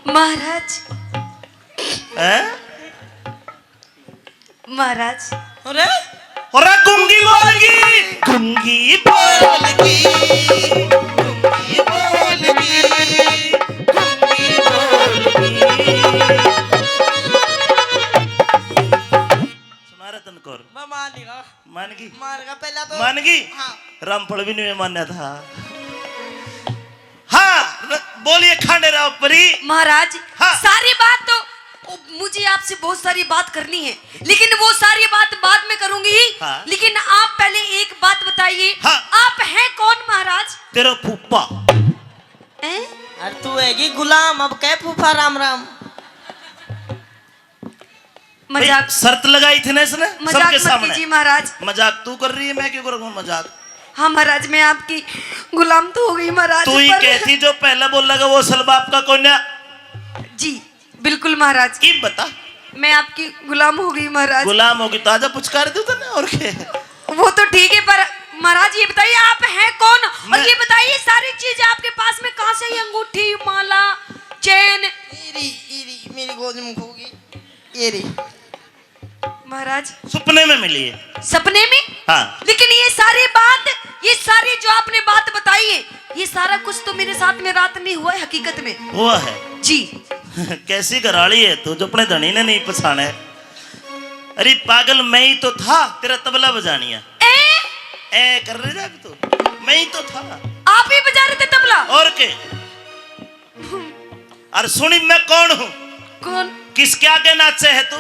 महाराज। हैं? महाराज। अरे? अरे गूंगी बोल गई। गूंगी बोल गई। गूंगी बोल गई। गूंगी बोल गई। सुना रतन कौर। मैं मान नहीं रहा। मान गई? मान गया पहला तो। मान गई? हाँ। रामफल भी नहीं मान्या था। हाँ, र-, बोलिए खांडे राव परी। महाराज, हाँ। सारी बात तो, ओ, मुझे आपसे बहुत सारी बात करनी है, लेकिन वो सारी बात बाद में करूंगी। हाँ। लेकिन आप पहले एक बात बताइए, हाँ। आप हैं कौन महाराज? तेरा फूफा। हैं? अरे तू हैगी गुलाम, अब कह फूफा राम राम। मजाक भाई, शर्त लगाई थी ना इसने मजाक सबके मत सामने। कीजिए महाराज। मजाक तू कर रही है, मैं क्यों करूंगा मजाक? हाँ महाराज, मैं आपकी गुलाम तो हो गई महाराज, तू ही पर कहती जो पहले बोलेगा वो असल बाप का कोन्या। जी, बिल्कुल महाराज। की बता? मैं आपकी गुलाम हो गई महाराज। गुलाम होगी तो आजा पुचकार दूं तने, और क्या? वो तो ठीक है, पर महाराज ये बताइए आप हैं कौन? और मैं ये बताइए सारी चीज आपके पास में कहाँ से आई? अंगूठी, माला, चैन? इरी, इरी, मेरी गोद में खो गई। ये रही। महाराज। सपने में मिली है। सपने में? हाँ। लेकिन ये सारी बात, ये सारी जो आपने बात बताई है, ये सारा कुछ तो मेरे साथ में रात नहीं हुआ है हकीकत में। हुआ है। जी। कैसी घराली है तू जो अपने धनी ने नहीं पछाणे? अरे पागल, मैं ही तो था तेरा तबला बजानिया। ए? ए कर रही है अभी तो। मैं ही तो था। आप ही बजा रहे थे तबला? और के? और सुनी, मैं कौन हूँ? कौन? किसके आगे नाचे है तू?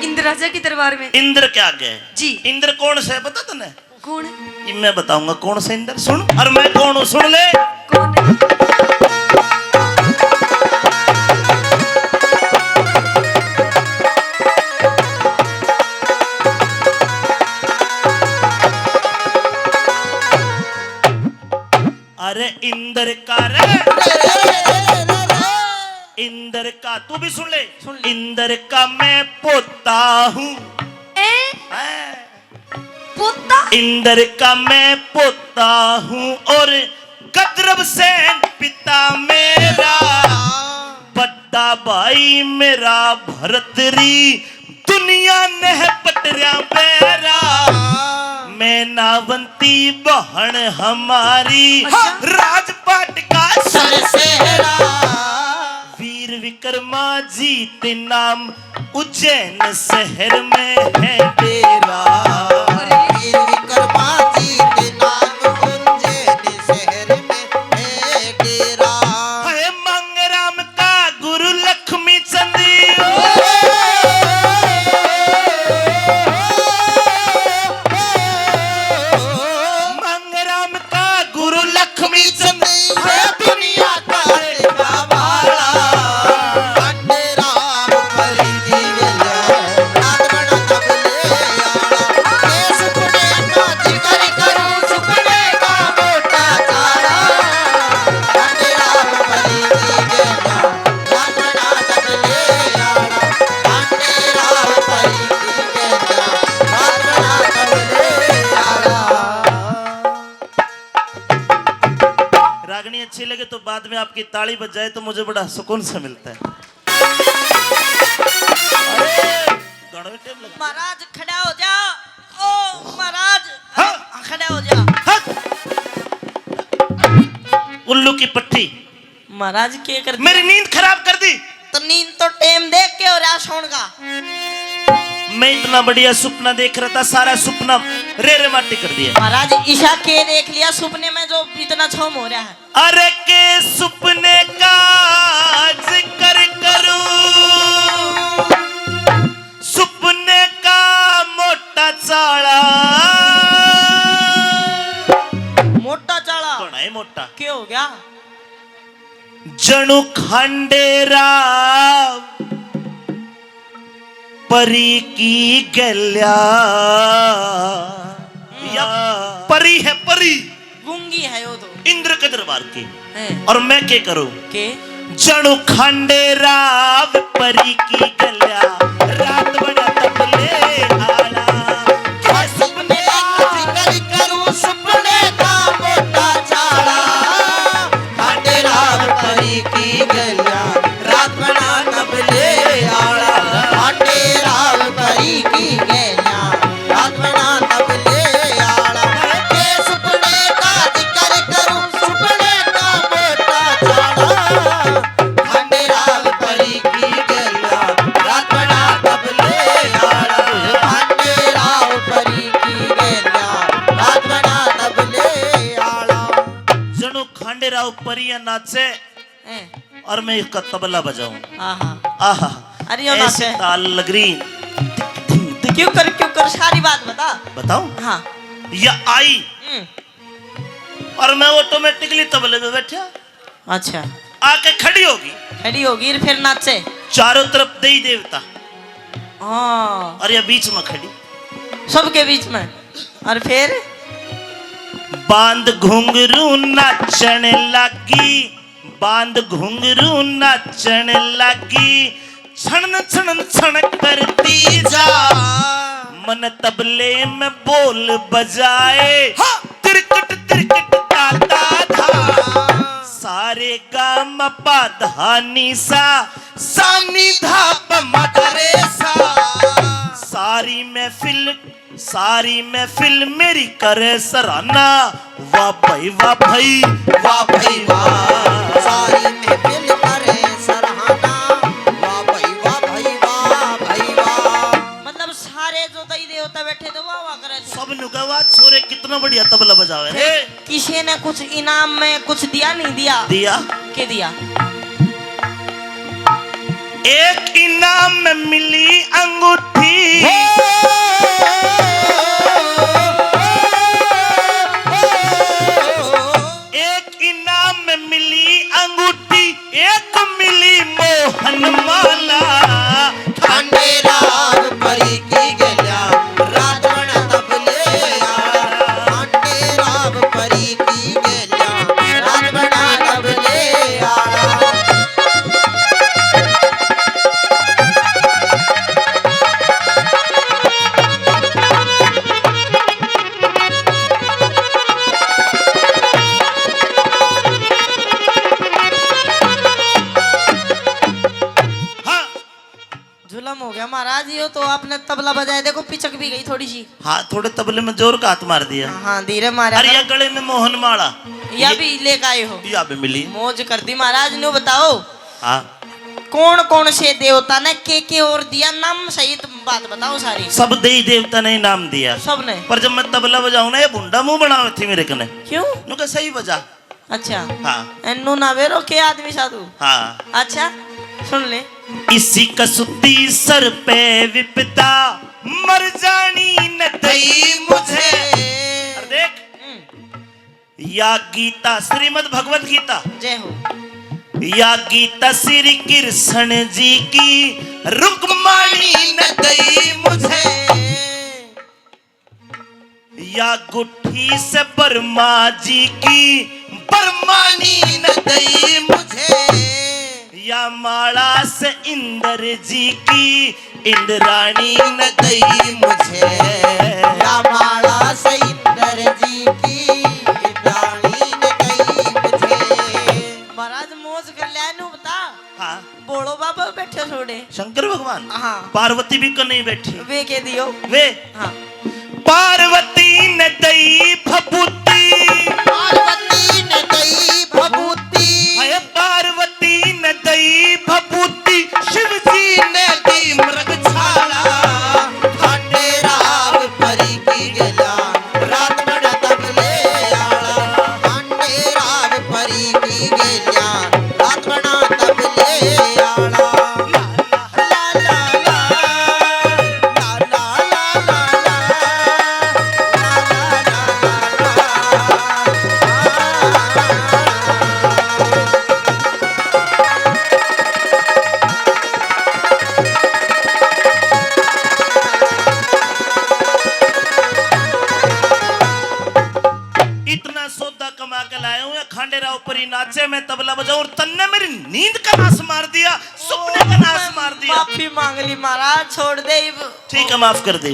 इंद्र राजा के दरबार में। इंद्र के आगे? जी। इंद्र कौन से है पता तने? कौन? ये मैं बताऊंगा कौन से इंद्र। सुन, और मैं कौन हूँ, सुन ले। कौन? अरे इंद्र का रे, इंद्र का, तू भी सुन ले। सुन ले। इंद्र का मैं पोता हूँ। ए? हैं? पोता? इंद्र का मैं पोता हूँ और गंधर्व सेन पिता मेरा। बड़ा भाई मेरा भरत री, दुनिया ने पटरिया बैरा। मैं नावंती बहन हमारी, अच्छा। राजपाट का सरसेहरा। वीर विक्रमा जीत नाम उज्जैन शहर में है डेरा। वीर विक्रमा जीत नाम उज्जैन शहर में है डेरा। है मंगराम का गुरु लक्ष्मी चंद। मंगराम का गुरु लक्ष्मी चंद। है दुनिया का बड़ा भाला। राम परी जीवन नाथ बना तबले आला। मैं सुपने का जिक्र करूं, सुपने का मोटा चाला। राम परी जीवन रागनी अच्छी लगे तो बाद में आपकी ताली बज जाए तो मुझे बड़ा सुकून सा मिलता है। अरे, घणो ही टेम लगा। महाराज खड़ा हो जा। ओ महाराज, हाँ। खड़ा हो जा। हाँ। उल्लू की पट्टी। महाराज के कर दिया? मेरी नींद खराब कर दी। मैं इतना बढ़िया सपना देख रहा था, सारा सपना रे रे माटी कर दिया। महाराज, ईशा के देख लिया सपने में जो इतना छम हो रहा है? अरे के सपने का जिक्र करूं, सपने का मोटा चाला। मोटा चाला? घणा ही मोटा। के हो गया? जणु खांडेराव परी की गल्या। या परी है, परी। गूंगी है वो तो। इंद्र के दरबार की। हैं। और मैं के करूं? के? जणु खांडेराव परी की गल्या, रात बड़ा तबले आला। के सपने का जिक्र करूं, सपने का मोटा चाला। खांडेराव परी की गल्या, रात बना तबले आला। खांडेराव परी की गल्या, रात बना तबले आला। के सुपने का जिक्र करूं, सुपने का मोटा चाला। खांडेराव परी की गल्या, रात बना तबले आला। खांडेराव परी की गल्या, रात बना तबले आला। जणु खांडेराव परियां नाचे। हैं। और मैं इसका तबला बजाऊं। आहा। आहा। अरे यो ऐसी नाचे। ताल लग रही। क्यों कर, क्यों कर, सारी बात बता। बताऊं? हाँ। या आई। हम्म। और मैं ऑटोमेटिकली तबले पे बैठा। अच्छा। आके खड़ी होगी। खड़ी होगी, फिर नाचे। चारों तरफ देई देवता। हाँ। और या बीच में खड़ी। सबके बीच में। और फिर? बांध घुंघरू नाचण लागी, बांध घुंघरू नाचण लागी, छण छण छण करती जा। मन तबले में बोल बजाए, हाँ। तिरकट तिरकट ताता था। सारे गा म पा धा नी सा, सानी धा प म गा रे सा। सारी महफिल, सारी महफिल मेरी करे सराहना। वाह भाई, वाह भाई, वाह भाई, वाह। सारी महफिल करे सराहना। वाह भाई, वाह भाई, वाह भाई, वाह। मतलब सारे जो दई देवता बैठे थे, वाह वाह करे थे। सब नु कहा, "वाह छोरे, कितना बढ़िया तबला बजावे थे।" किसी ने कुछ इनाम में कुछ दिया, नहीं दिया? दिया। के दिया? एक इनाम में मिली अंगूठी। हो। एक इनाम में मिली अंगूठी, एक मिली मोहन माला। खांडेराव परी की गल्या, रात बना तबले आला। खांडेराव परी की गल्या, रात बना तबले आला। हाँ। जुलम हो गया महाराज, यो तो आपने तबला बजाया, देखो पिचक भी गई थोड़ी सी। हाँ, थोड़े तबले में जोर का हाथ मार दिया। हाँ, हाँ, धीरे मारा अरे, करो। या गले में मोहन माला। या ये भी लेके आए हो? या भी मिली। मौज कर दी महाराज। न्यू बताओ, हाँ। कौन कौन से देवता ने के के और दिया, नाम सहित बात बताओ सारी। सब देवी देवता ने इनाम दिया। सब ने? पर जब मैं तबला बजाऊं ना, ये भुंडा मुंह बनावे थी मेरे कने। क्यों? न्यू कह, "सही बजा।" अच्छा। हाँ। एन्नू ना बेरो के आदमी साधु। हाँ। अच्छा, सुन ले। इसी कसूती सर पे विपदा, मर जानी न दई मुझे। और देख, हम्म। या गीता, श्रीमद् भगवत गीता। जय हो। या गीता श्री कृष्ण जी की, रुक्मणी न दई मुझे। या गुट्ठी से ब्रह्मा जी की, ब्रह्माणी न दई मुझे। या माला से इंद्र जी की, इंद्राणी न दई मुझे। या माला से इंद्र जी की, इंद्राणी न दई मुझे। महाराज मौज कर लिया, न्यू बता। हाँ। भोलो बाबा बैठे छोड़े। शंकर भगवान? हाँ। पार्वती भी को नहीं बैठी। वे के दियो? वे? हाँ। पार्वती ने दई भभूति। पार्वती ने दई भभूति। हाय, पार्वती ने दई भभूति, शिव जी ने दी मृग अच्छा, मैं तबला बजाऊं और तन्ने मेरी नींद का नाश मार दिया, सुपने का नाश मार दिया। माफी मांग ली महाराज, छोड़ दे इब। ठीक है, माफ कर दे।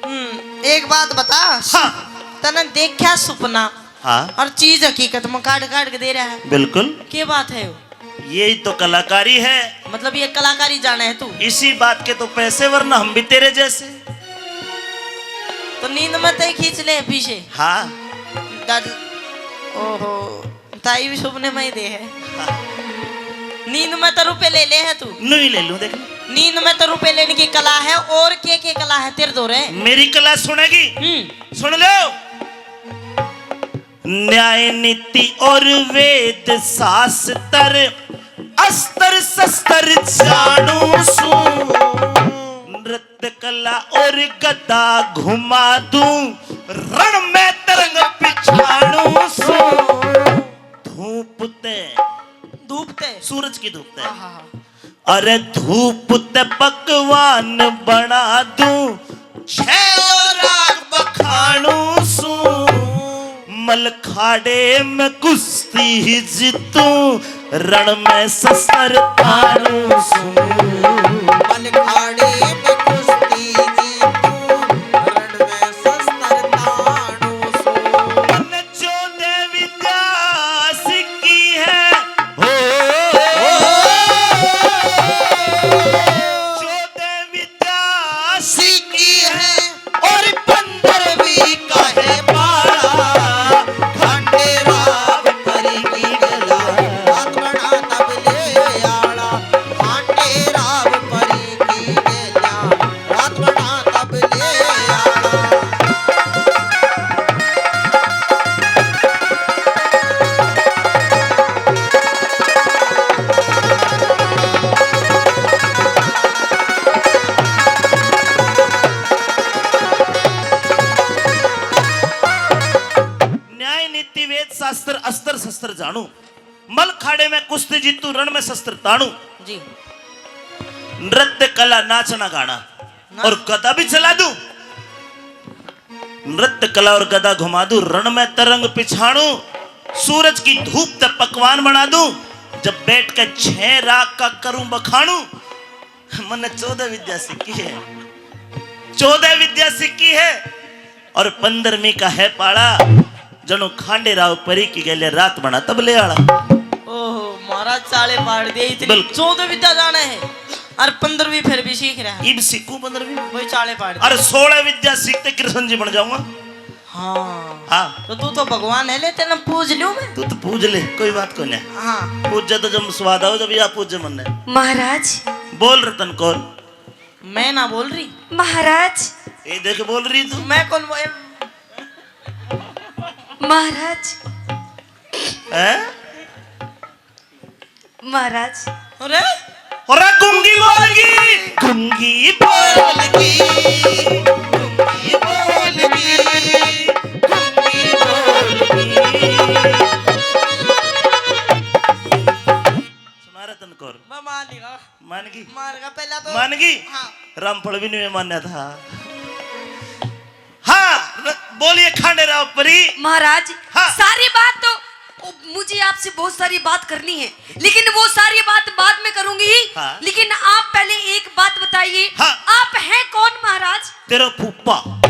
हम्म, एक बात बता। हाँ। तने देखा सुपना, हाँ। और चीज हकीकत में काट काट के दे रहा है। बिल्कुल। के बात है वो? यही तो कलाकारी है। मतलब ये कलाकारी जाने है तू? इसी बात के तो पैसे, वरना हम भी तेरे जैसे। तो नींद में तो ही खींच ले पीछे। हाँ। दादी, ओहो, ताई भी सुपने में ही दे है। हाँ। नींद में तो रुपए ले ले है तू। नहीं ले लूं, देख। नींद में तो रुपए लेने की कला है, और के के कला है तेरे दो रे? मेरी कला सुनेगी? हम्म। सुन लो। न्याय नीति और वेद शास्त्र, अस्त्र शस्त्र जानू सूं। नृत्य कला और गदा घुमा दूं, रण में तरंग पिछाणू सूं। धूप ते, धूप ते। सूरज की धूप ते। हाँ, हाँ, हाँ। अरे धूप ते पकवान बना दूं, छह राग बखाणू सूं। मलखाड़े में कुश्ती जीतूं, रण में शस्त्र ताणू सूं। मलखाड़े में कुश्ती जीतूं, रण में शस्त्र ताणू सूं। चौदह विद्या सीखी है, हो। चौदह विद्या सीखी है और पंद्रहवीं का है पाला। खांडे राव परी की गला, हाथ बना तबले आला। खांडे राव परी की गला, हाथ बना तबले आला। न्याय नीति वेद शास्त्र अस्त्र शस्त्र जानू, मल खाड़े में कुश्ती जीतू, रण में शस्त्र ताणू। जी। नृत्य कला, नाचना गाना, ना- और गदा भी चला दूं। नृत्य कला और गदा घुमा दूं, रण में तरंग पिछाणू, सूरज की धूप ते पकवान बना दूं। जब बैठ के छह राग का करूं बखाणू, मन्ने चौदह विद्या सीखी है, चौदह विद्या सीखी है और पंद्रहवीं का है पाला। जणो खांडे राव परी की गैले रात बना तबले आला। ओहो, महाराज चाले पाड़ दिए, इतनी बिल्कुल। चौदह विद्या जाने है और पंद्रहवीं फिर भी सीख रहा है। इब सीखू पंद्रहवीं। वही चाले पाड़ दिए। अरे सोलह विद्या सीखते कृष्ण जी बन जाऊंगा। हाँ। हाँ। तो तू तो भगवान है, ले तेने पूज लूं मैं। तू तो पूज ले, कोई बात कोनी। हाँ। पूजे तो जब स्वाद आओ, जब या पूजे मन्ने। महाराज। बोल रतन कौर। मैं ना बोल रही। महाराज। ये देख बोल रही तू। मैं कौन बोल? महाराज। हैं? महाराज। अरे? अरे गूंगी बोलगी, गूंगी बोलगी, गूंगी बोलगी, गूंगी बोलगी। सुना रतन कौर। मैं मान नहीं रहा। मान गई? मान गया, पहला तो मान गई? हाँ। रामफल भी नहीं मान्या था। हाँ, र-, बोलिए खांडे राव परी। महाराज, हाँ। सारी बात तो, ओ, मुझे आपसे बहुत सारी बात करनी है, लेकिन वो सारी बात बाद में करूंगी। हाँ। लेकिन आप पहले एक बात बताइए, हाँ। आप हैं कौन महाराज? तेरा फूफा।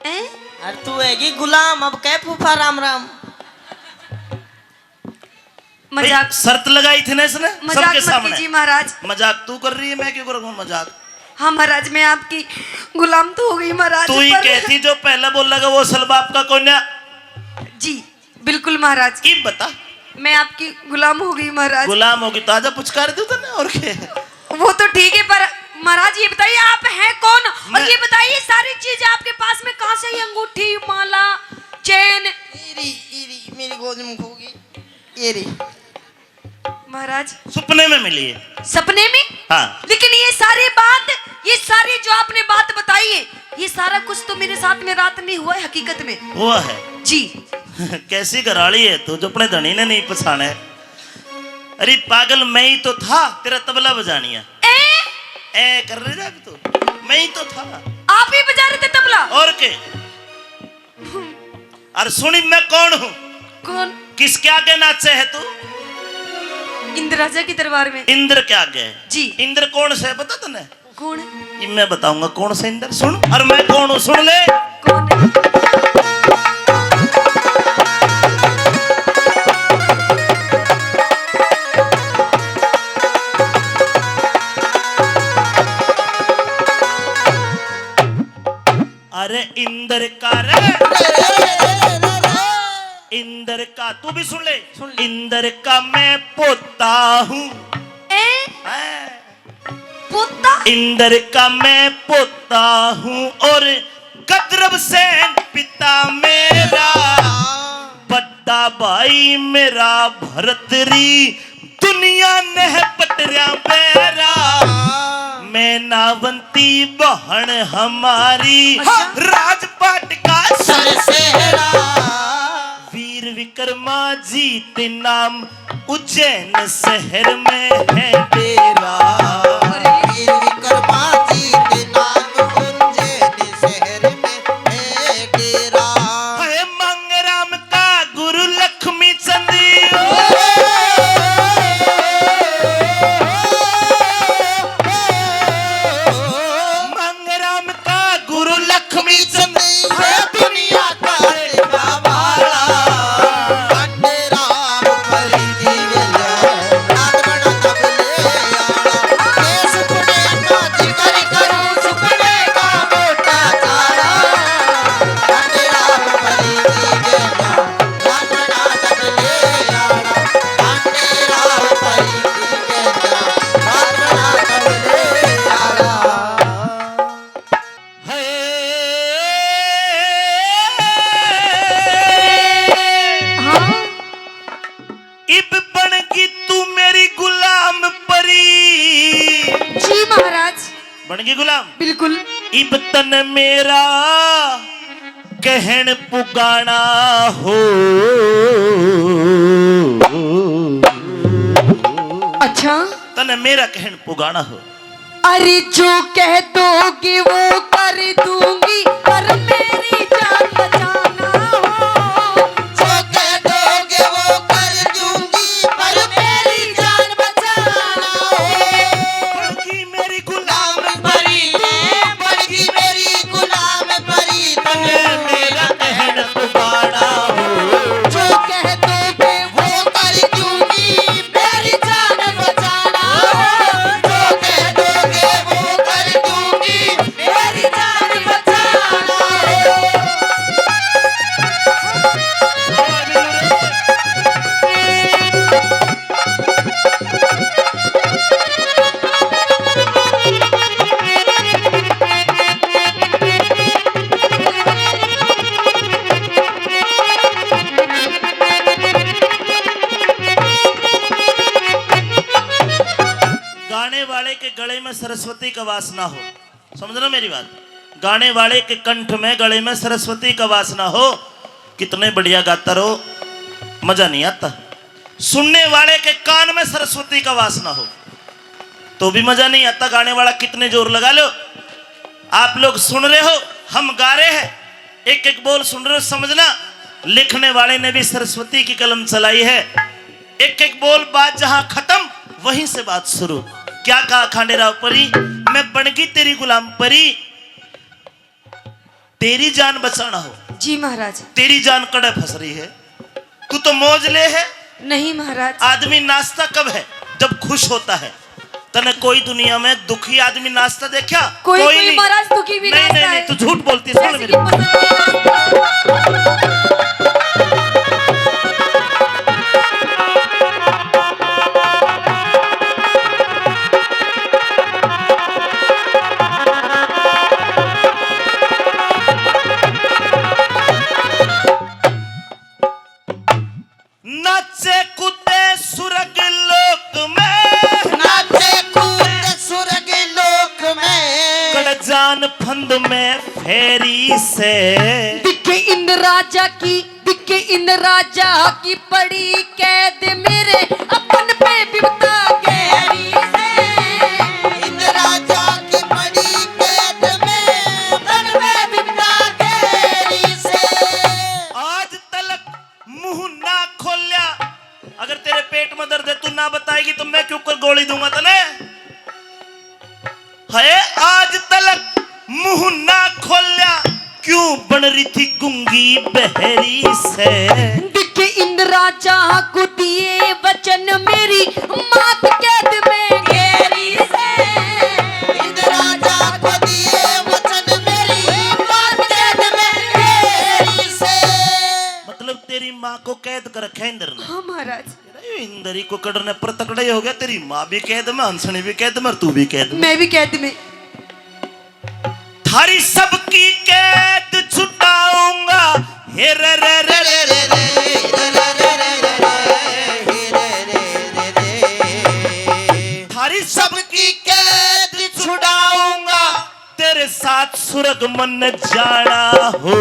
हैं? अरे तू हैगी गुलाम, अब कह फूफा राम राम। मजाक। भाई, शर्त लगाई थी ना इसने मजाक सबके मत सामने। कीजिए महाराज। मजाक तू कर रही है, मैं क्यों करूंगा मजाक? हाँ महाराज, मैं आपकी गुलाम तो हो गई महाराज, तू ही पर कहती जो पहले बोलेगा वो असल बाप का कोन्या। जी बिल्कुल महाराज। की बता? मैं आपकी गुलाम हो गई महाराज। गुलाम होगी तो आजा पुचकार दूं तने, और क्या? वो तो ठीक है, पर महाराज ये बताइए आप हैं कौन? और मैं ये बताइए सारी चीज आपके पास में कहाँ से आई? अंगूठी, माला, चैन? इरी, इरी, मेरी गोद में खो गई। ये रही। महाराज। सपने में मिली है। सपने में? हाँ। लेकिन ये सारी बात, ये सारी जो आपने बात बताई है, ये सारा कुछ तो मेरे साथ में रात नहीं हुआ है हकीकत में। हुआ है। जी। कैसी घराली है तू जो अपने धनी ने नहीं पछाणे? अरे पागल, मैं ही तो था तेरा तबला बजानिया। ए? ए कर रही था अभी तो, मैं ही तो था। आप ही बजा रहे थे तबला? और के? और सुनी मैं कौन हूँ? कौन? किसके आगे नाचे है तू? इंद्र राजा के दरबार में। इंद्र के आगे? जी। इंद्र कौन सा है पता तने? कौन? ये मैं बताऊंगा कौन सा इंद्र। सुन, और मैं कौन हूँ, सुन ले। कौन? अरे इंद्र का रे, इंद्र का, तू भी सुन ले। सुन ले। इंद्र का मैं पोता हूँ। ए? हैं? पोता? इंद्र का मैं पोता हूँ और गंधर्व सेन पिता मेरा। बड़ा भाई मेरा भरतरी, दुनिया ने पटरिया बैरा। मैं नावंती बहन हमारी, अच्छा। राजपाट का सरसेरा। वीर विक्रमा जीत नाम उज्जैन शहर में है डेरा। वीर विक्रमा जीत नाम उज्जैन शहर में है डेरा। है मंगराम का गुरु लक्ष्मी चंद। मंगराम का गुरु लक्ष्मी चंद। है दुनिया का बड़ा भाला। राम परी जीवन नाथ बड़ा तबले आला। ये सुपने का जिक्र करूं, सुपने का मोटा चाला। राम परी जीवन नाथ बड़ा तबले आला। राम परी जीवन नाथ बड़ा तबले आला। है। हाँ। इब बनगी तू मेरी गुलाम परी। जी महाराज। बनगी गुलाम? बिल्कुल। इब तन मेरा कहन पुगाना हो। अच्छा। तन मेरा कहन पुगाना हो। अरे जो कह दोगे वो कर दूंगी, पर मेरी जान बचाना हो। जो कह दोगे वो कर दूंगी, पर मेरी जान बचाना हो। बड़की मेरी गुलाम परी, बड़की मेरी गुलाम परी, तने मेरा कहन पुगाना हो। जो कह दोगे वो कर दूंगी, मेरी जान बचाना हो। जो कह दोगे वो कर दूंगी, मेरी जान बचाना हो। गाने वाले के गले में सरस्वती का वास ना हो, समझना मेरी बात। गाने वाले के कंठ में, गले में सरस्वती का वास ना हो, कितने बढ़िया गाता रहो, मजा नहीं आता। सुनने वाले के कान में सरस्वती का वास ना हो, तो भी मजा नहीं आता। गाने वाला कितने जोर लगा लो, आप लोग सुन रहे हो, हम गा रहे हैं, एक एक बोल सुन रहे हो, समझना। लिखने वाले ने भी सरस्वती की कलम चलाई है। एक एक बोल, बात जहां खत्म, वहीं से बात शुरू। क्या कहा खांडेराव परी? मैं बनगी तेरी गुलाम परी, तेरी जान बचाना हो। जी महाराज। तेरी जान कड़े फंस रही है, तू तो मौज ले है। नहीं महाराज। आदमी नाचता कब है? जब खुश होता है। तने कोई दुनिया में दुखी आदमी नाचता देखा? कोई, कोई कोई नहीं। महाराज दुखी भी नहीं, नाचता नहीं, है। नहीं, तू झूठ बोलती है, सुन ऐसे मेरी। की पसंद नहीं नाचता। नाचे कूदे सुरग लोक में, नाचे कूदे सुरग लोक में, कड़ जान फंद में फेरी से। दिखे इन राजा की, दिखे इन राजा की पड़ी कैद मेरे अपन पे विपदा गहरी से। इन राजा की पड़ी कैद में अपन पे विपदा गहरी से। आज तलक मुंह ना खोले है आज तलक मुंह ना खोल्या, क्यों बन रही थी गूंगी बहरी से? दिखे इंद्र राजा को दिए वचन, मेरी मात कैद में घेरी से। इंद्र राजा को दिए वचन, मेरी मात कैद में घेरी से। मतलब तेरी माँ को कैद कर रखा है इंद्र ने। हाँ महाराज। अरे इंद्री को कड़ने पर तकड़ा ही हो गया, तेरी माँ भी कैद में, हंसनी भी कैद में और तू भी कैद में। मैं भी कैद में। थारी सबकी कैद छुटाऊंगा, हे रे रे रे रे रे रे। थारी सबकी कैद छुड़ाऊंगा, तेरे साथ स्वर्ग मन जाना हो।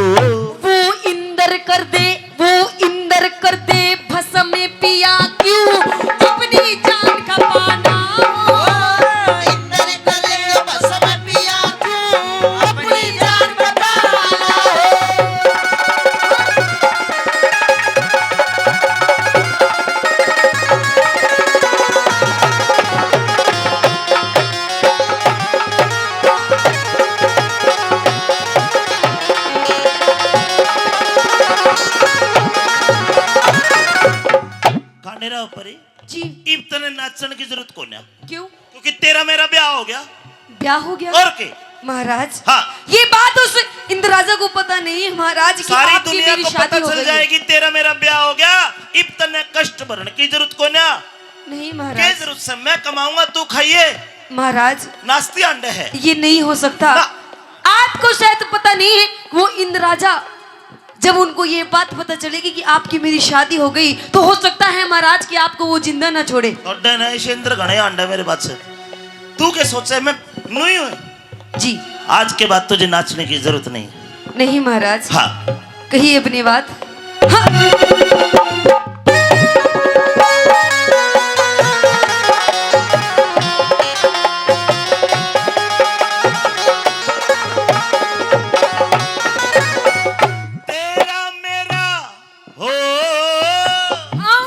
वो इंदर कर दे, वो इंदर कर दे भस्म पिया, क्यों अपनी जान खपाना हो। इंदर कर दे भस्म पिया, क्यों अपनी जान खपाना हो। खांडेराव परी, जी। इब तने नाचण की जरूरत कोन्या। क्यों? क्योंकि तेरा मेरा ब्याह हो गया। ब्याह हो गया? और के? महाराज, हाँ। ये बात उस इंद्र राजा को पता नहीं है महाराज, कि सारी आपकी दुनिया मेरी को शादी पता हो चल गई है। जाएगी, तेरा मेरा ब्याह हो गया, इब तने कष्ट भरण की जरूरत कोन्या। नहीं महाराज। के जरूरत से? मैं कमाऊंगा, तू खाइए। महाराज, नाश्ती अंडे है। ये नहीं हो सकता। ना। आपको शायद पता नहीं है, वो इंद्र राजा, जब उनको ये बात पता चलेगी कि आपकी मेरी शादी हो गई, तो हो सकता है महाराज कि आपको वो जिंदा ना छोड़े। अड्डे ना, इस इंद्र घणे अंडे मेरे बात से। तू के सोचे, मैं नुई हूँ। जी। आज के बाद तुझे नाचने की जरूरत नहीं। नहीं महाराज। हाँ। कहिए अपनी बात। हाँ। तेरा मेरा हो। हाँ।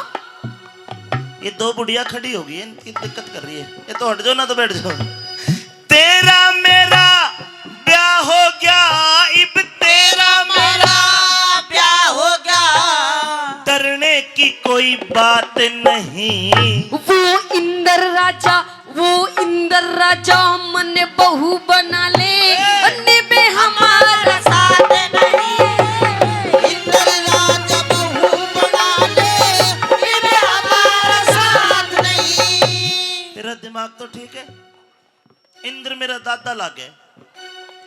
ये दो बुढ़िया खड़ी हो गई है, इनकी दिक्कत कर रही है। ये तो हट जाओ ना, तो बैठ जाओ। तेरा मेरा ब्याह हो गया, इब तेरा मेरा ब्याह हो गया। डरने की कोई बात नहीं। वो इंदर राजा, वो इंदर राजा, मन्ने बहू बना ले, ए! निबे हमारा साथ नहीं। इंदर राजा बहू बना ले, निबे हमारा साथ नहीं। तेरा दिमाग तो ठीक है। इंद्र मेरा दादा लागे,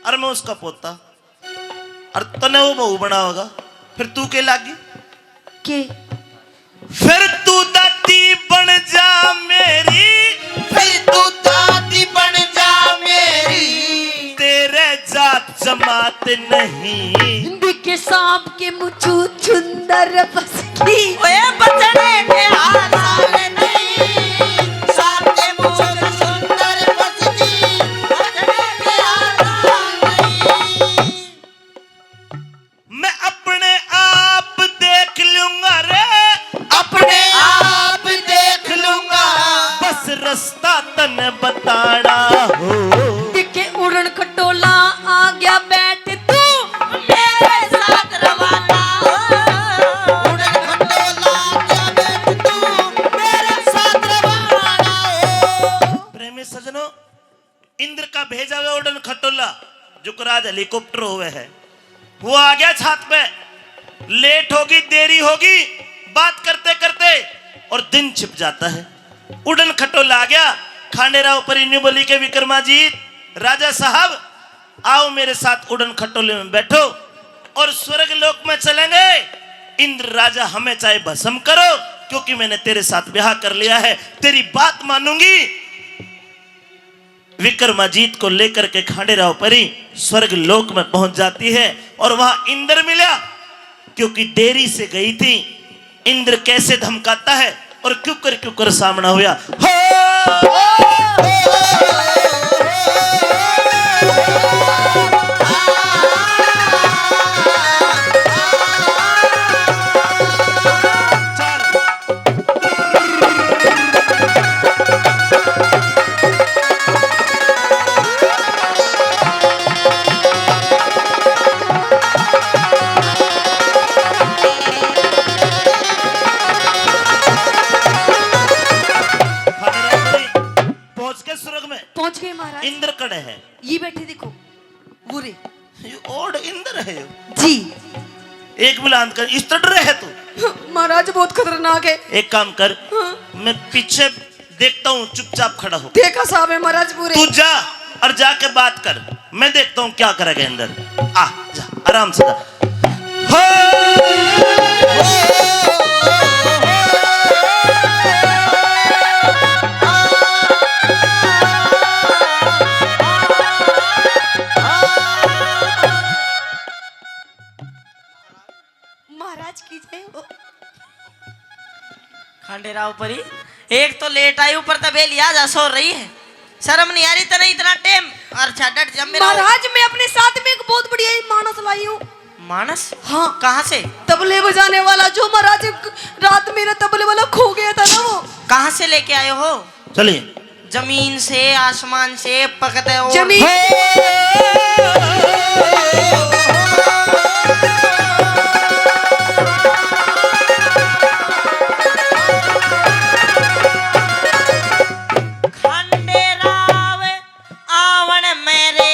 और मैं उसका पोता, और तने वो बहू बनावेगा, फिर तू के लागी? के? फिर तू दादी बन जा मेरी, फिर तू दादी बन जा मेरी, तेरे जात जमात नहीं। दिखे सांप के मुँह चुंदर फंस गई। ओए बचने के आसार नहीं, सांप के मुँह चुंदर फंस गई, बचने के आसार नहीं। मैं अपने आप देख लूंगा रे, अपने आप देख लूंगा। बस रास्ता तन बताना हो। दिखे उड़न खटोला आ गया, बैठ तू मेरे साथ रवाना हो। उड़न खटोला आ गया, बैठ तू मेरे साथ रवाना हो। प्रेमी सजनों, इंद्र का भेजा हुआ उड़न खटोला, जुगराज हेलीकॉप्टर हुए है, वो आ गया छात पे। लेट होगी, देरी होगी, बात करते करते और दिन छिप जाता है। उड़न खटोला आ गया। खांडेराव परी न्यू बोली के, विक्रमाजीत, राजा साहब, आओ मेरे साथ उड़न खटोले में बैठो और स्वर्ग लोक में चलेंगे। इंद्र राजा, हमें चाहे भस्म करो, क्योंकि मैंने तेरे साथ ब्याह कर लिया है, तेरी बात मानूंगी। विक्रमाजीत को लेकर के खांडेराव परी स्वर्ग लोक में पहुंच जाती है और वहां इंद्र मिला, क्योंकि देरी से गई थी। इंद्र कैसे धमकाता है और क्यूकर क्यूकर सामना हुआ। हो! महाराज। इंद्र कड़े है? ये बैठे देखो, वो रे। ये ओड इंद्र है यो। जी। एक बुलांद कर, इस तरह है तू। महाराज बहुत खतरनाक है। एक काम कर, हाँ। मैं पीछे देखता हूँ, चुपचाप खड़ा हो। देखा साहब है महाराज पूरे। तू जा और जाके बात कर, मैं देखता हूँ क्या करेगा इंद्र। आ जा, आराम से जा। हो! महाराज की जय हो। खंडेराव परी, एक तो लेट आई, ऊपर तबे लिया जा सो रही है। शर्म नहीं आ रही तने इतना टेम? और छा डट जा मेरा। महाराज, मैं अपने साथ में एक बहुत बढ़िया ही मानस लाई हूँ। मानस? हाँ। कहाँ से? तबले बजाने वाला, जो महाराज रात मेरा तबले वाला खो गया था ना, वो। कहाँ से लेके आए हो? चलिए। जमीन से, आसमान से पकते हो। जमीन। खंडेराव आवण मेरे,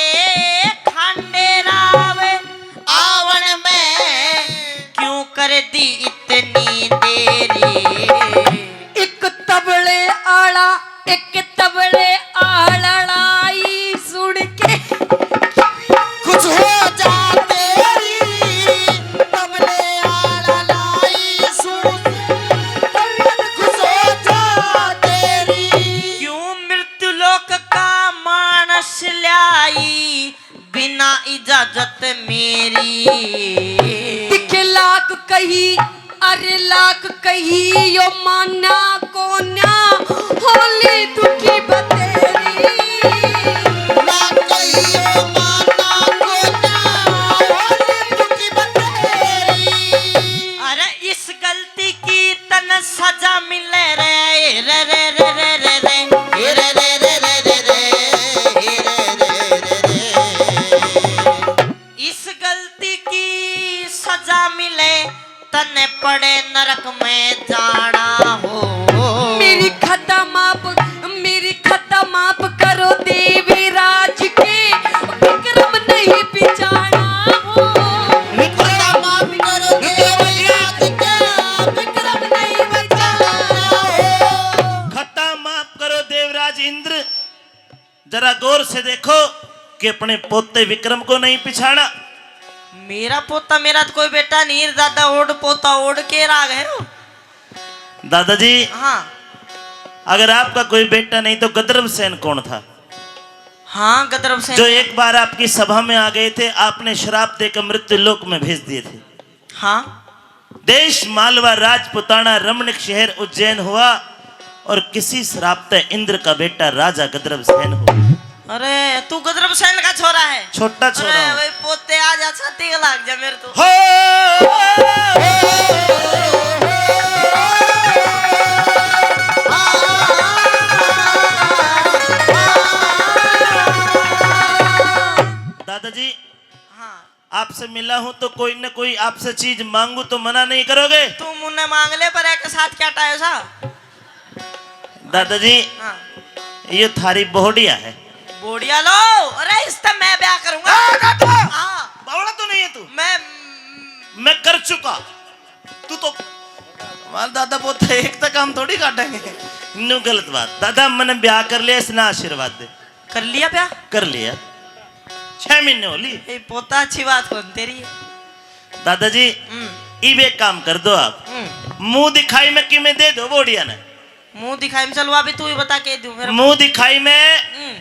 खंडेराव आवण में क्यों कर दी इतनी देरी? एक तबले आला, एक तबले आला लाई सुन के खुश हो जा तेरी, तबले आला लाई सुन के खुश हो जा तेरी। क्यों मृत्यु लोक का मानस ल्याई बिना इजाजत मेरी। दिख लाख कही, अरे लाख कही, यो माना कोन्या, होली दुखी बतेरी। लाख कही, यो माना कोन्या, होली दुखी बतेरी। अरे इस गलती की तन सजा मिले रे, रे, रे। इस गलती की सजा मिले, तन्ने पड़े नरक में जाना हो। मेरी खता माफ, मेरी खता माफ करो देवी राज के, विक्रम नहीं पिछाना हो। खता माफ करो देवी राज के, विक्रम नहीं पिछाना हो। खता माफ करो देवराज इंद्र, जरा गौर से देखो कि अपने पोते विक्रम को नहीं पिछाना। मेरा पोता, मेरा तो कोई बेटा नहीं, दादा ओड पोता ओड के राग है वो। दादाजी, हाँ। अगर आपका कोई बेटा नहीं तो गदरभ सेन कौन था? हाँ, गदरभ सेन। जो एक बार आपकी सभा में आ गए थे, आपने श्राप देकर मृत्यु लोक में भेज दिए थे। हाँ। देश मालवा, राजपुताना, रमणीक शहर उज्जैन हुआ और किसी श्राप ते इंद्र का बेटा राजा गदरभ सेन हुआ। अरे, तू गदरभ सेन का छोरा है? छोटा छोरा अरे हूँ। भाई, पोते आ जा, छाती के लाग जा मेरे तो। हो! दादाजी, हाँ। आपसे मिला हूँ तो कोई न कोई आपसे चीज मांगू तो मना नहीं करोगे? तू मुन्ने मांग ले, पर एक साथ क्या टायो सा? दादाजी, हाँ। ये थारी बोहड़िया है। बोहड़िया लो? अरे, इससे मैं ब्याह करूंगा। हाँ, काटो। हाँ। बावड़ा तो नहीं है तू? मैं मैं कर चुका। तू तो, हमारा दादा पोता एक तक हम थोड़ी काटेंगे। न्यू गलत बात। दादा, मैंने ब्याह कर लिया, इसने आशीर्वाद दे। कर लिया ब्याह? कर लिया। छह महीने हो ली। ए, पोता, अच्छी बात कौन तेरी है? दादाजी, हम्म। इब एक काम कर दो आप। हम्म। मुंह दिखाई में किमें दे दो बोहड़िया ने। मुंह दिखाई में, चलो अभी तू ही बता के दूं फिर। मुंह दिखाई में हम्म।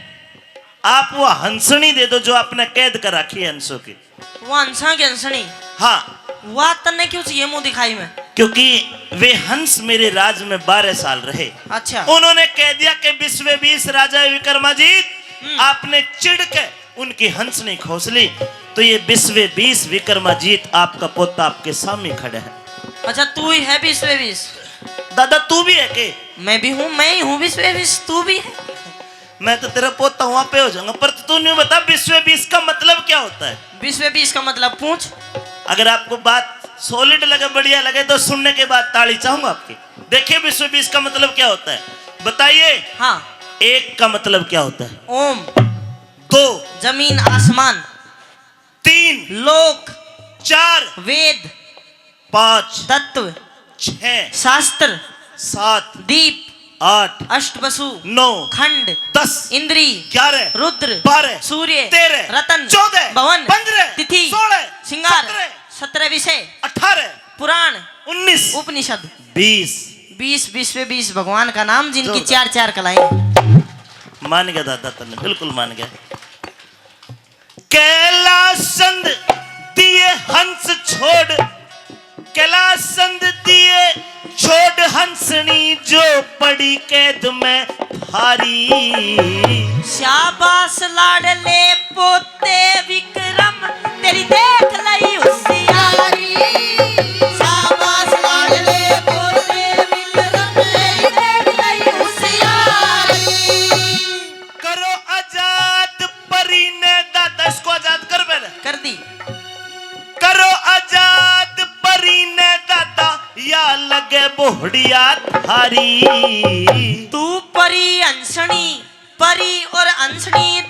आप वो हंसनी दे दो जो आपने कैद कर रखी है हंसों की। वो हंसा की हंसनी? हाँ। वह तन्ने क्यों चाहिए मुंह दिखाई में? क्योंकि वे हंस मेरे राज में बारह साल रहे। अच्छा। उन्होंने कह दिया कि विश्वेबीस राजा विक्रमाजीत हम्म। आपने चिढ़ के उनकी हंसनी खोस ली, तो ये विश्वेबीस विक्रमाजीत आपका पोता आपके सामने खड़ा है। अच्छा, तू ही है विश्वेबीस? दादा, तू भी है के? मैं भी हूँ, मैं ही हूँ विश्वेबीस, तू भी है। मैं तो तेरा पोता हूँ, आपे हो जाऊंगा, पर तू नहीं बता विश्वेबीस का मतलब क्या होता है? विश्वेबीस का मतलब पूछ। अगर आपको बात सॉलिड लगे, बढ़िया लगे, तो सुनने के बाद ताली चाहूंगा आपकी। देखिए विश्वेबीस का मतलब क्या होता है, बताइए। हाँ। एक का मतलब क्या होता है? ओम। दो। जमीन आसमान। तीन। लोक। चार। वेद। पाँच। तत्व। छह। शास्त्र। सात। दीप। आठ। अष्टवसु। नौ। खंड। दस। इंद्री। ग्यारह। रुद्र। बारह। सूर्य। तेरह। रतन। चौदह। भवन। पन्द्रह। तिथि। सोलह। श्रृंगार। सत्रह। सत्रह विषय। अठारह। पुराण। उन्नीस। उपनिषद। बीस। बीस, बीस पे बीस भगवान का नाम, जिनकी जोरदार। चार चार कलाएं। मान गया दादा, तन्ने बिल्कुल मान गया। कैलाश चंद दिए हंस छोड़, कैलाश चंद दिए छोड़ हंसनी जो पड़ी कैद में थारी। शाबाश लाडले पोते विक्रम, तेरी देख लई होशियारी। शाबाश लाडले पोते विक्रम, तेरी देख लई होशियारी। करो आजाद परी ने दादा, इसको आजाद कर पहले। कर दी। करो आजाद परी ने दादा, या लगे बोहड़िया थारी। तू परी हंसनी, परी और हंसनी